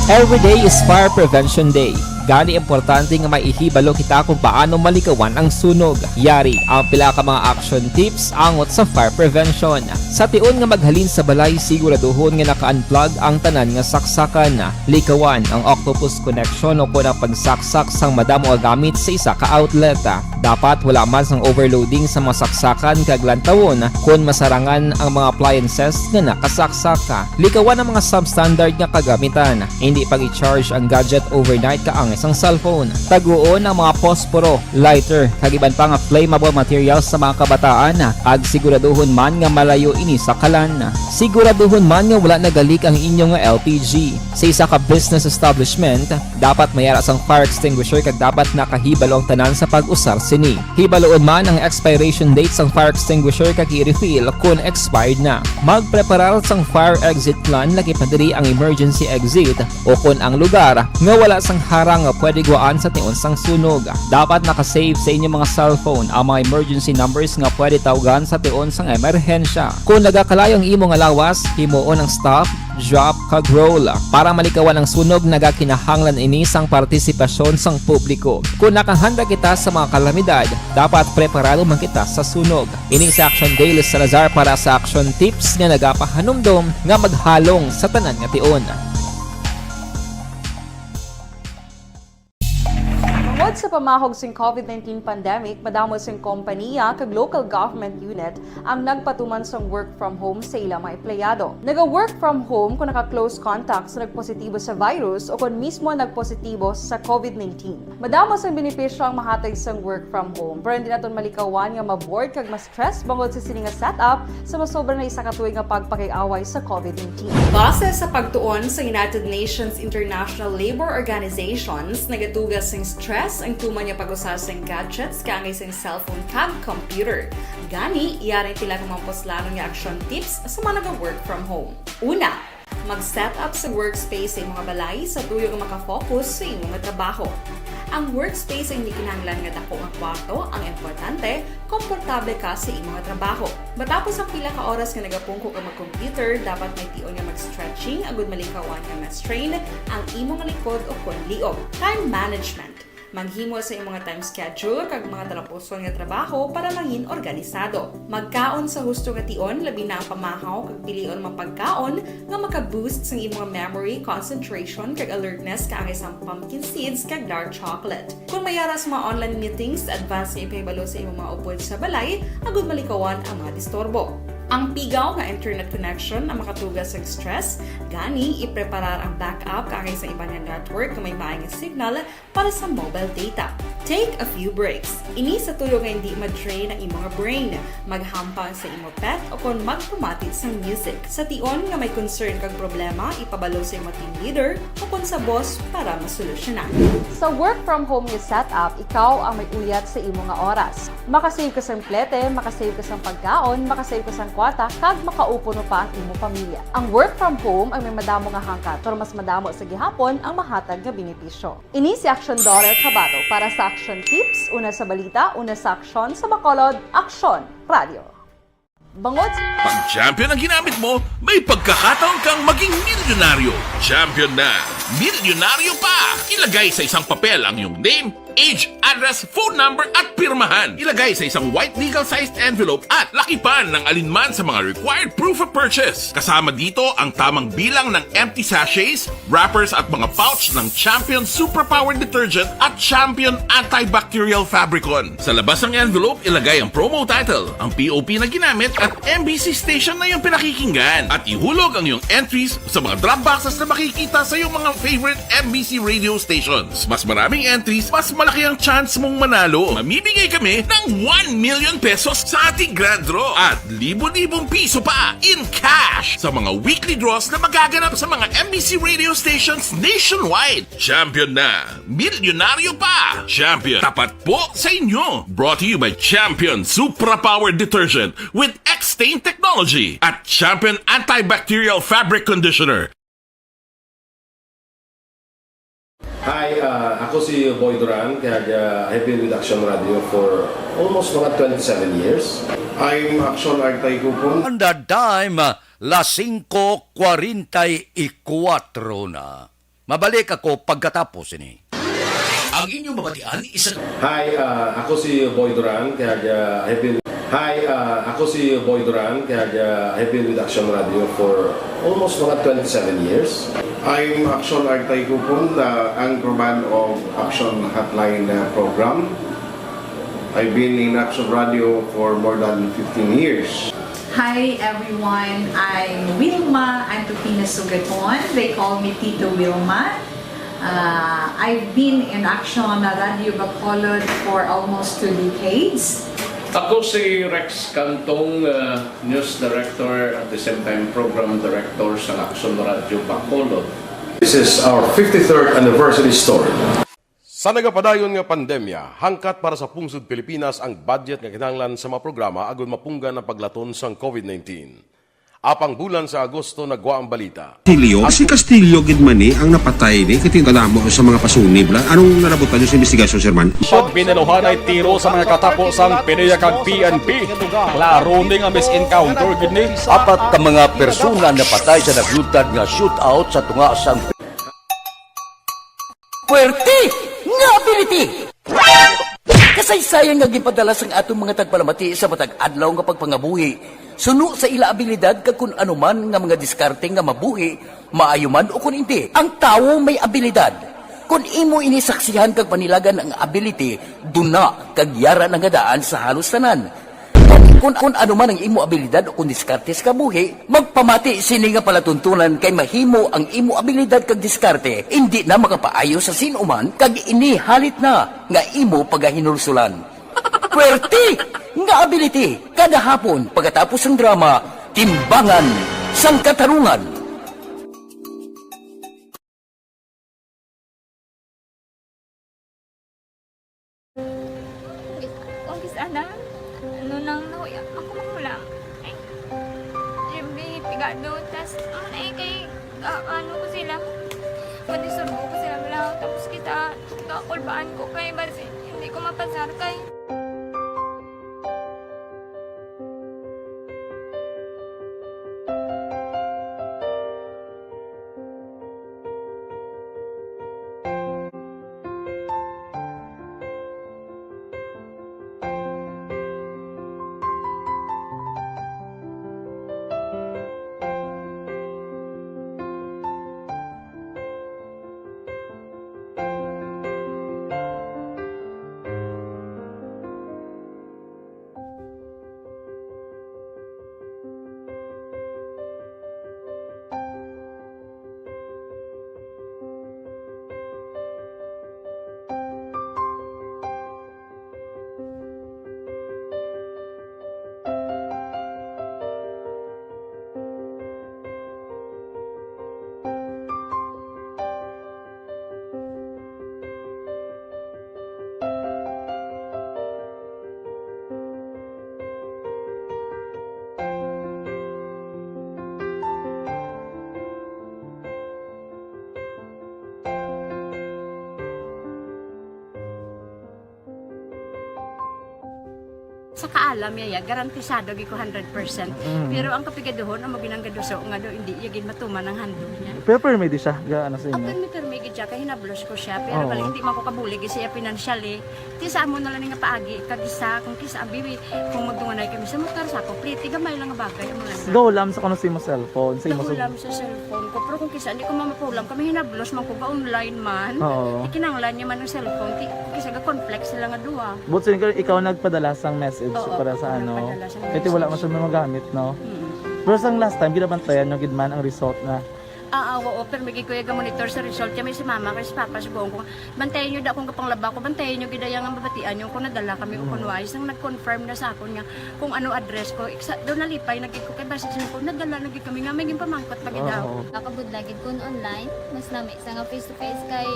Every day is Fire Prevention Day. Gani, importante nga may ihibalo kita kung paano malikawan ang sunog. Yari ang pila ka mga action tips angot sa fire prevention. Sa tion nga maghalin sa balay, siguraduhon nga naka-unplug ang tanan nga saksakan. Likawan ang octopus connection o kon ang pagsaksak sang madamo nga gamit sa isa ka outlet. Dapat wala man sang overloading sa mga saksakan kag lantawon kon masarangan ang mga appliances nga nakasaksak. Likawan ang mga substandard nga kagamitan. Hindi pag-i-charge ang gadget overnight kaangay sang cellphone. Taguon ang mga posporo, lighter, kag iban pa nga flammable materials sa mga kabataan, kag siguraduhon man nga malayo ini sa kalan. Siguraduhon man nga wala naga-leak ang inyo nga L P G. Sa isa ka business establishment, dapat may ara sang fire extinguisher kag dapat nakahibalo ang tanan sa pag-usar sini. Hibaluon man ang expiration date sang fire extinguisher kag i-refill kon expired na. Magpreparar sang fire exit plan, lakip na diri ang emergency exit o kon ang lugar nga wala sang harang nga pwede guwaan sa tion sang sunog. Dapat naka-save sa inyo mga cellphone ang mga emergency numbers nga pwede tawgan sa tion sang emerhensya. Kon nagakalayo ang imo nga lawas, himuon ang stop, drop, kag roll. Para malikawan ang sunog, nagakinahanglan ini sang partisipasyon sang publiko. Kon nakahanda kita sa mga kalamidad, dapat preparado man kita sa sunog. Ini si Action Daily Salazar para sa Action Tips nga nagapahanumdom nga maghalong sa tanan nga tion. Tungod sa pamahog sing COVID nineteen pandemic, madamo sing kompaniya kag local government unit ang nagpatuman sang work from home sa ila mga empleyado. Naga-work from home kung naka-close contact sa nagpositibo sa virus o kon mismo nagpositibo sa COVID nineteen. Madamo sang benepisyo ang mahatag sang work from home, pero hindi naton malikawan nga ma-bored kag ma-stress bangod sa sini nga setup sa masobra na isa ka tuig nga pagpakig-away sa COVID nineteen. Base sa pagtuon sa United Nations International Labour Organizations, nagatuga sing stress ang tuman nga pag-usa sang gadgets kaangay sang cellphone kag computer. Gani, yari ang pila ka mga puslanon nga action tips sa mga naga-work from home. Una, mag-set up sa workspace sa imong balay sa tuyo nga makafocus sa imong trabaho. Ang workspace ang hindi kinahanglan nga dako nga kwarto, ang importante, komportable ka sa imong trabaho. Matapos ang pila ka oras nga nagapungko ka mag-computer, dapat may tion nga mag-stretching agud malikawan nga ma-strain ang imong likod o kon liog. Time management. Maghimo sa imong time schedule kag mga talapuson nga trabaho para mangin organisado. Magkaon sa husto nga tion, labi na ang pamahaw kag pilion mga pagkaon nga maka-boost sang imong memory, concentration, kag alertness kaangay sang pumpkin seeds kag dark chocolate. Kung may ara sa mga online meetings, advance nga ipahibalo sa imong mga upod sa balay agud malikawan ang mga disturbo. Ang pigaw nga internet connection ang makatuga sa stress, gani ipreparar ang backup kaangay sa iban nga network nga may maay nga signal para sa mobile data. Take a few breaks. Ini sa tuyo nga hindi ma-drain ang imo nga brain, maghampang sa imo pet, o kon magpamati sang music. Sa tion nga may concern kag problema, ipabalo sa imo team leader o kon sa boss para masolusyonan. Sa work from home nga setup, ikaw ang may uyat sa imo nga oras. Makasave ka sang plete, makasave ka sang pagkaon, makasave ka sang kwarta, kag makaupuno pa ang imo pamilya. Ang work from home ang may madamo nga hangkat, pero mas madamo sa gihapon ang mahatag nga benepisyo. Ini si Action Daughter Kabato para sa Action Tips, una sa balita, una sa aksyon, sa Bacolod, Aksyon Radio. Bangod sa Pag champion ang ginamit mo, may pagkakataon kang maging milyonaryo. Champion na, milyonaryo pa! Ilagay sa isang papel ang iyong name, age, address, phone number, at pirmahan. Ilagay sa isang white legal-sized envelope at lakipan ng alinman sa mga required proof of purchase. Kasama dito ang tamang bilang ng empty sachets, wrappers, at mga pouch ng Champion Superpower Detergent at Champion Antibacterial Fabricon. Sa labas ng envelope, ilagay ang promo title, ang P O P na ginamit, at M B C station na iyong pinakikinggan. At ihulog ang iyong entries sa mga drop boxes na makikita sa iyong mga favorite M B C radio stations. Mas maraming entries, mas malaki ang chance mong manalo. Mamimigay kami ng one million pesos sa ating grand draw at libo-libong piso pa in cash sa mga weekly draws na magaganap sa mga M B C radio stations nationwide. Champion na! Milyonaryo pa! Champion, tapat po sa inyo! Brought to you by Champion Supra Power Detergent with X-Stain Technology at Champion Antibacterial Fabric Conditioner. Hi, ah, ako si Boy Duran, kag, ah, I've been with Action Radio for almost mga twenty-seven years. I'm Action Artay Kupon. And the time, ah, las singko kwarenta y kuwatro na. Mabalik ako pagkatapos ini. Ang inyong mabatian, isa Hi, ah, ako si Boy Duran, kag, ah, I've been Hi, ah, ako si Boy Duran, kag, ah, I've been with Action Radio for almost mga twenty-seven years. I'm Action Artay Kupon, the anchorman of Action Hotline, uh, program. I've been in Action Radio for more than fifteen years. Hi everyone, I'm Wilma Antupina Sugaton. They call me Tito Wilma. Uh, I've been in Action Radio Bacolod for almost two decades. Ako si Rex Cantong, uh, news director, at the same time program director sa Action Radio Bacolod. This is our fifty-third anniversary story. Sa nagapadayon nga pandemya, hangkat para sa pungsod Pilipinas ang budget nga kinahanglan sa mga programa agud mapunggan ang paglaton sang COVID nineteen. Apang bulan sa Agosto nagwa ang balita. Castillo, si Castillo gid man ni ang napatay ni, kay kadamo sa mga pasunib la. Anong nalabutan niyo sa investigasyon, Sir Man? Shot, binaluhanay tiro sa mga katapo sang PDEA kag P N P. Klaro ni nga mis-encounter gid ni. Apat ka mga persona napatay sa naglutad nga shootout sa tunga sang Puwerte nga ability! Kasaysayan nga ginpadala sang aton mga tagpalamati sa matag adlaw nga pagpangabuhi, suno sa ila abilidad kag kun ano man nga mga diskarte nga mabuhi, maayo man o kun indi. Ang tawo may abilidad. Kun imo ini saksihan kag panilagan ang ability, duna kag yara na nga daan sa halos tanan. Kun, kun ano man ang imo abilidad o kun diskarte sa kabuhi, magpamati sini nga palatuntunan kay mahimo ang imo abilidad kag diskarte indi na makapaayo sa sin-o man kag ini halit na nga imo pagahinulsulan. Puwerte nga ability kada hapon pagkatapos sang drama, Timbangan sang Katarungan. Umpisa na, ano nang nahuya ako magulang. Ay, siyempre, pigado, tas, ano na eh, kay, ah, ano ko sila, madisturbo ko sila, wala, tapos kita, kakulbaan ko kay, basi, hindi ko mapasar kay. Sa kaalam niya, ya, garantisado gid ko hundred percent. Mm. Pero ang kapigaduhon, amo ginang gaduso nga do, hindi iya gid matuman ang handog niya. Pero permi di siya, ga, ano sa inyo? Permi, permi gid siya, kay hinablos ko siya. Pero Oo. bali, hindi man ko kabulig siya financially. Ti sa amo na lang nga paagi, kag isa, kung kisa, abi, kung magdunganay kami sa motor, sa ako, pliti, gamay lang nga bagay, amo lang. Gahulam sa kuno sa imo cellphone, sa imo Gahulam sa cellphone ko, pero kung kisa, hindi ko mamapulam, kami hinablos man ko, ga-online man. Oo. Ikinanglan niya man ang cellphone, ti, kung kisa, ga-conflict sila nga duha. But so, ikaw, ikaw nagpadala sang message Oo, para sa ako ano? nagpadala sang Kaya wala message. man siya magamit, no? Mm. Pero sang last time, ginabantayan nyo gid man ang result na Ah, ah, oo, pero may gikuya ga monitor sa result. Kami si mama, kay si papa, si buong ko. Bantayan nyo da kung kapanglaba ko, bantayan nyo gid ang mabatian nyo kung nadala kami o Mm. kung wala. Isang nag-confirm na sa akon nga kung ano address ko. Iksa, doon nalipay, nagig ko kay basi sa ko, nadala, nagig kami nga, may ginpamangkot pa gid Oo. daw. Nakabudlay gid kun online, mas lami sa nga face to face kay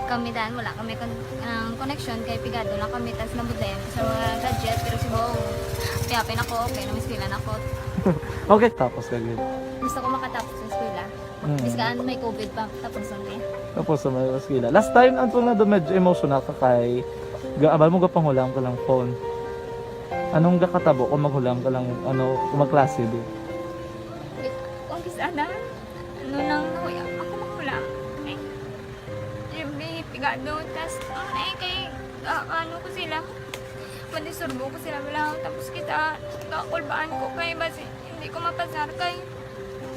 kami dan, wala kami kon-, ang connection kay pigado lang kami, tas nabudlayan ko sa mga gadget, pero si buong, piyapin ako, okay, namiswilan ako. Okay, tapos ka gid. Gusto ko makatapos sa eskwela. Mm. Biskaan may covid pa, tapos ang eh. Tapos sa may eskwela. Last time, ang tunga do medyo emotional ka kay gaabal mo gapanghula ang kalang phone. Anong gakatabo kung maghulam ka lang, ano, kung magklase di? Kung kis ana, ano nang nahuya, ako maghula. Eh, siyempre, pigado, tas, ano eh, kay, ah, ano ko sila, madisturbo ko sila, wala, tapos kita, kakulbaan ko, kay basi, hindi ko mapasar, kay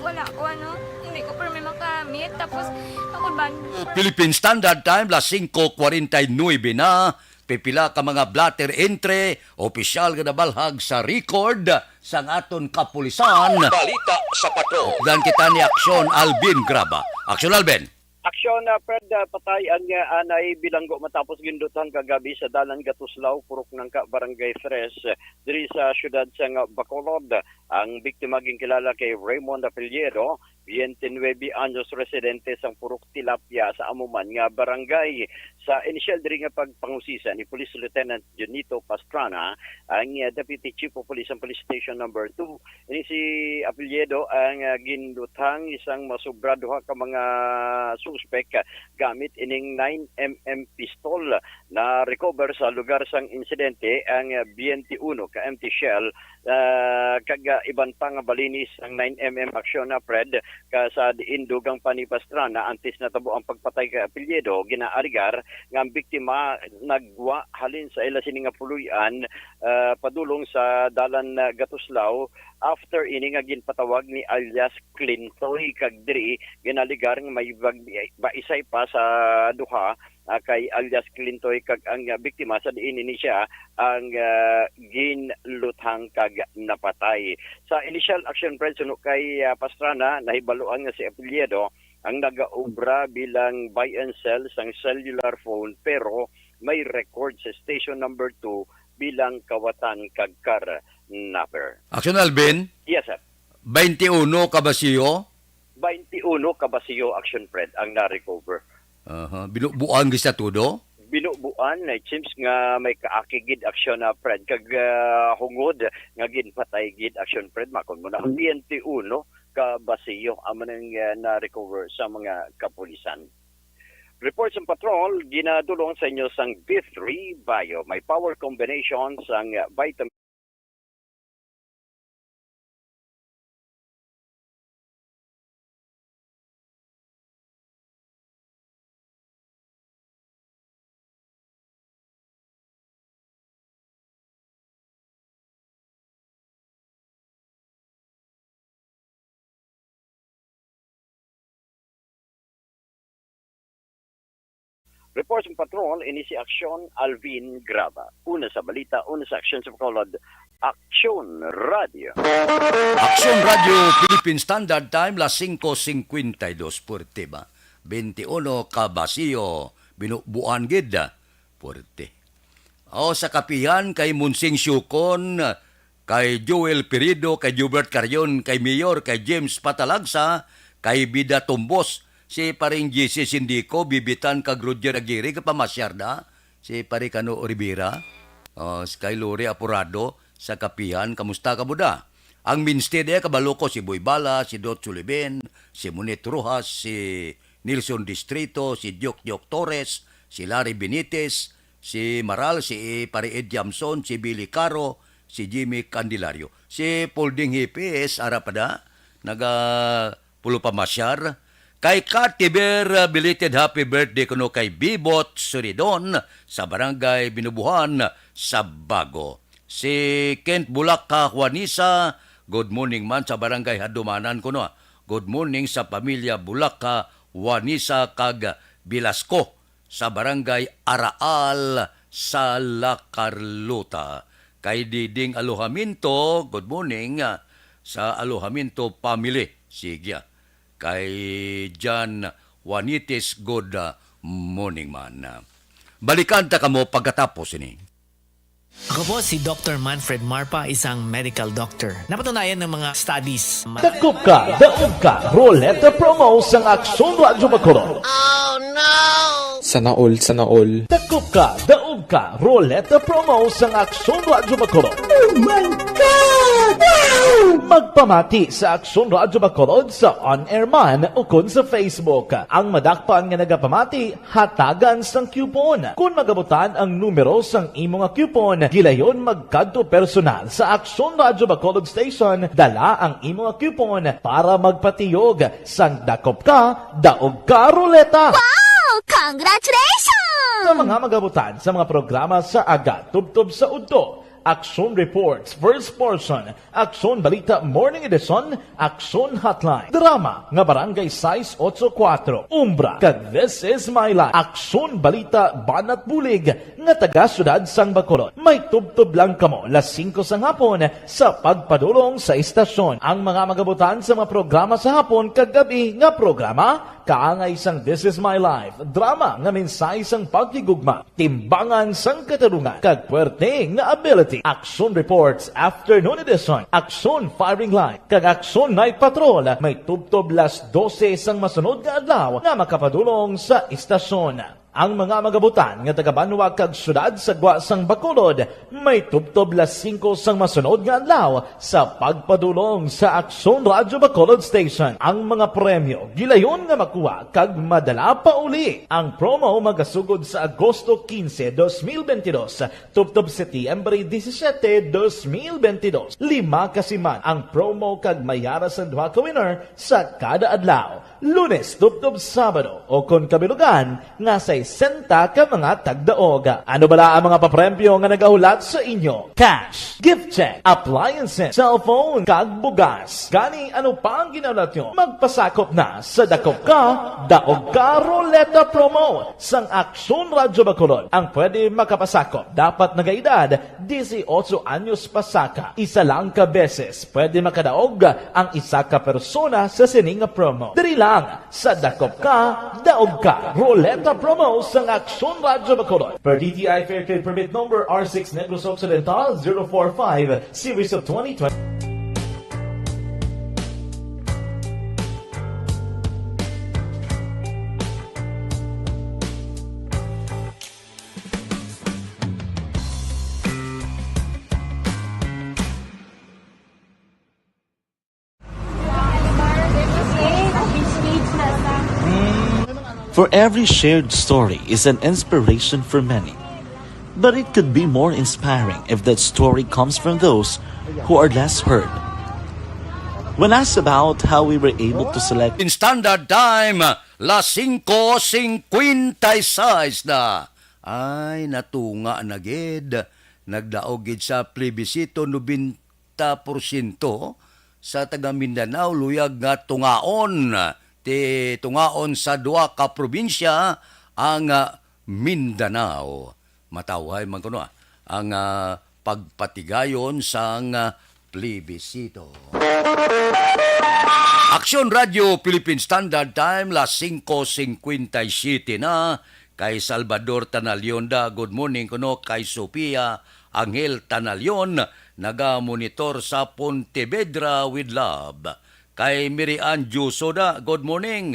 wala ko, ano, hindi ko permi makamit, tapos, kakulbaan ko. Philippine Standard Time, las singko kwarenta y nuebe na, pipila ka mga blotter entry, opisyal nga nabalhag sa record sang aton kapulisan. Balita sa Patrol. Updan kita ni Aksyon Alvin Graba. Aksyon Alvin. Aksyon, ah, Fred, ah, patay ang, ah, anay bilanggo matapos ginduthang kagabi sa Dalan Gatuslaw, Purok Nangka, Barangay Tres, diri sa siyudad sang Bacolod. Ang biktima ginkilala kay Raymond Apelyedo, biyente nuebe anyos, residente sang Purok Tilapia sa amo man nga barangay. Sa inisyal diri nga pagpangusisa ni Police Lieutenant Junito Pastrana, ang, ah, Deputy Chief of Police sang Police Station Number Two, ini si Apelyedo ang, ah, ginduthang isang masobra duha ka mga suspek, ah, gamit ining nine M M pistol. Na-recover sa lugar sang insidente ang, ah, biyente uno ka empty shell, ah, kag, ah, iban pa nga balines ang nine M M aksyon na Fred, ka sa diin dugang pa ni Pastrana antes natabo ang pagpatay kay Apelyedo, ginaaligar nga ang biktima nagwa halin sa ila sini nga puloy-an, ah, padulong sa Dalan, ah, Gatuslaw after ini nga ginpatawag ni alias Clintoy, kag diri ginaligar nga may bag-, baisay pa sa duha, ah, kay alias Clintoy kag ang, ah, biktima sa diin ini siya ang, ah, ginluthang kag napatay. Sa initial action, Fred, suno kay, ah, Pastrana, nahibaloan nga si Apelyedo ang nagaobra bilang buy and sell sang cellular phone, pero may record sa station number two bilang kawatan kag car napper. Action Alvin? Yes, sir. Baynte uno ka basiyo? Baynte uno ka basiyo, Action Fred, ang na-recover. Aha. Binubuan gid sa todo? Binubuan, it seems nga may kaakig gid aksyon na, Fred, kag, ah, hungod nga ginpatay gid aksyon, Fred, makon mo na. Ang baynte uno ka basiyo amo nang, ah, na-recover sa mga kapulisan. Report sa patrol, ginadulong sa inyo sang B three Bio. May power combination sang vitamin Report sang patrol, ini si Aksyon Alvin Graba. Una sa balita, una sa aksyon sa Bacolod, Aksyon Radio. Aksyon Radio, Philippine Standard Time, las singko singkwenta y dos, puwerte ba? Baynte uno ka basiyo, binubuan gid, puwerte. O, sa kapihan, kay Monsing Siukon, kay Joel Pirido, kay Jubert Carion, kay Mayor, kay James Patalagsa, kay Bida Tumbos, si Paring J C Sindico, Bibitan, kag Roger Aguirre, kapamasyar na, si Pare Cano Rivera, o, si kay Lori Apurado, sa kapihan, kamusta ka mo da? Ang mainstay diya, kabalo ko, si Boy Bala, si Dot Sulibin, si Monet Rojas, si Nelson Distrito, si Diok Diok Torres, si Larry Benitez, si Maral, si Pare Ed Yamson, si Billy Caro, si Jimmy Candelario. Si Polding Hipis, ara pa da, naga pulo pa masyar. Kay Katiber, uh, belated happy birthday kuno kay Bibot Suridon sa Barangay Binubuhan sa Bago. Si Kent Bulaka Juanisa, good morning man sa Barangay Hadumanan kuno, ah. Good morning sa pamilya Bulaka, Juanisa kag Velasco sa Barangay Araal sa La Carlota. Kay Diding Alojamiento, good morning, ah, sa Alojamiento family. Sige, ah. Kay Jan Juanitis, good, ah, morning man. Balikan ta kamo pagkatapos ini. Ako po si Doctor Manfred Marpa, isang medical doctor. Napatunayan ng mga studies. Dakop ka, daog ka, Roleta Promo sang Aksyon Radyo Bacolod. Sana all, sana all. Dakop ka, daog ka, Roleta Promo sang Aksyon Radyo Bacolod. Oh my God! Wow! Magpamati sa Aksyon Radyo Bacolod sa on-air man ukon sa Facebook. Ang madakpan nga nagapamati, hatagan sang coupon. Kon magabutan ang numero sang imo nga coupon, gilayon magkadto personal sa Aksyon Radyo Bacolod Station, dala ang imo nga coupon para magpatiyog sang dakop ka, daog ka, Roleta. Wow! Congratulations! Sa mga magabutan sa mga programa sa aga tubtob sa udto, Aksyon Reports, First Portion, Aksyon Balita Morning Edition, Aksyon Hotline, drama nga Barangay sais ocho kuatro, Umbra, kag This Is My Life, Aksyon Balita Banat Bulig nga taga Siyudad sang Bacolod. May tubtob lang kamo las singko sang hapon sa pagpadulong sa istasyon. Ang mga magabutan sa mga programa sa hapon kag gab-i nga programa, kaangay sang This Is My Life, drama nga mensahe sang paghigugma, timbangan sang katarungan, kag puwerte nga ability. Aksyon Reports Afternoon Edition, Aksyon Firing Line, kag Aksyon Night Patrol may tubtob las dose sang masunod nga adlaw nga makapadulong sa istasyon. Ang mga magabutan nga taga-banwa kag siyudad sa gwa sang Bacolod may tubtob las singko sang masunod nga adlaw sa pagpadulong sa Aksyon Radyo Bacolod Station. Ang mga premyo gilayon nga makuha kag madala pauli. Ang promo magasugod sa Agosto quince, dos mil veintidós, tubtob Setyembre disisiete, dos mil veintidós. Lima ka siman ang promo kag may ara sang duha ka winner sa kada adlaw. Lunes tubtob Sabado, o kon kabilugan nga sesenta ka mga tagdaog. Ano bala ang mga papremyo nga nagahulat sa inyo? Cash, gift check, appliances, cellphone, kag bugas. Gani, ano pa ang ginahulat nyo? Magpasakop na sa Dakop Ka, Daog Ka Roleta Promo sang Aksyon Radyo Bacolod. Ang pwede makapasakop dapat nagaedad disiotso anyos pasaka. Isa lang ka beses pwede makadaog ang isa ka persona sa sini nga promo. Diri lang sa Dakop Ka, Daog Ka Roleta Promo sang Aksyon Radyo Bacolod. Per D T I Fair Trade Permit Number R six Negros Occidental zero four five, Series of twenty twenty. For every shared story is an inspiration for many. But it could be more inspiring if that story comes from those who are less heard. When asked about how we were able to select in standard time, las singko singkwenta y seis na. Ay, natunga na gid. Nagdaog gid sa plebisito, nobenta porsyento sa taga Mindanao luyag nga tungaon, ti tungaon sa duha ka probinsya ang, ah, Mindanao. Matawhay man kuno, ah, ang, ah, pagpatigayon sang, ah, plebisito. Aksyon Radio Philippine Standard Time, las singko singkwenta y siyete na. Kay Salvador Tanalionda, good morning kuno. Kay Sofia Angel Tanalion, naga-monitor sa Pontevedra with love. Kay Mirian Jusoda, good morning.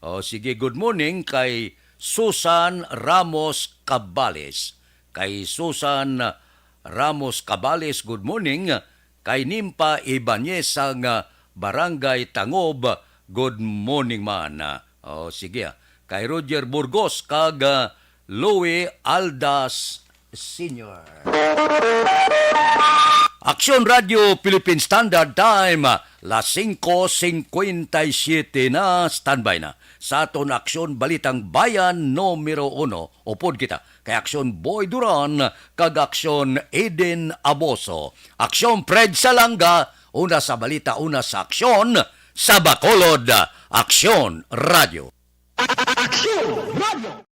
O, sige, good morning kay Susan Ramos Cabales. Kay Susan Ramos Cabales, good morning. Kay Nimpa Ibanez sang, ah, Barangay Tangob, good morning man. O, sige, ah. Kay Roger Burgos kag, ah, Louie Aldas Senior. Aksyon Radio Philippine Standard Time, las singko singkwenta y siyete na, standby na sa aton Aksyon Balitang Bayan numero uno. Upod kita kay Aksyon Boy Duran kag Aksyon Eden Aboso. Aksyon Fred Salanga, una sa balita, una sa aksyon, sa Bacolod, Aksyon Radio. Aksyon Radio.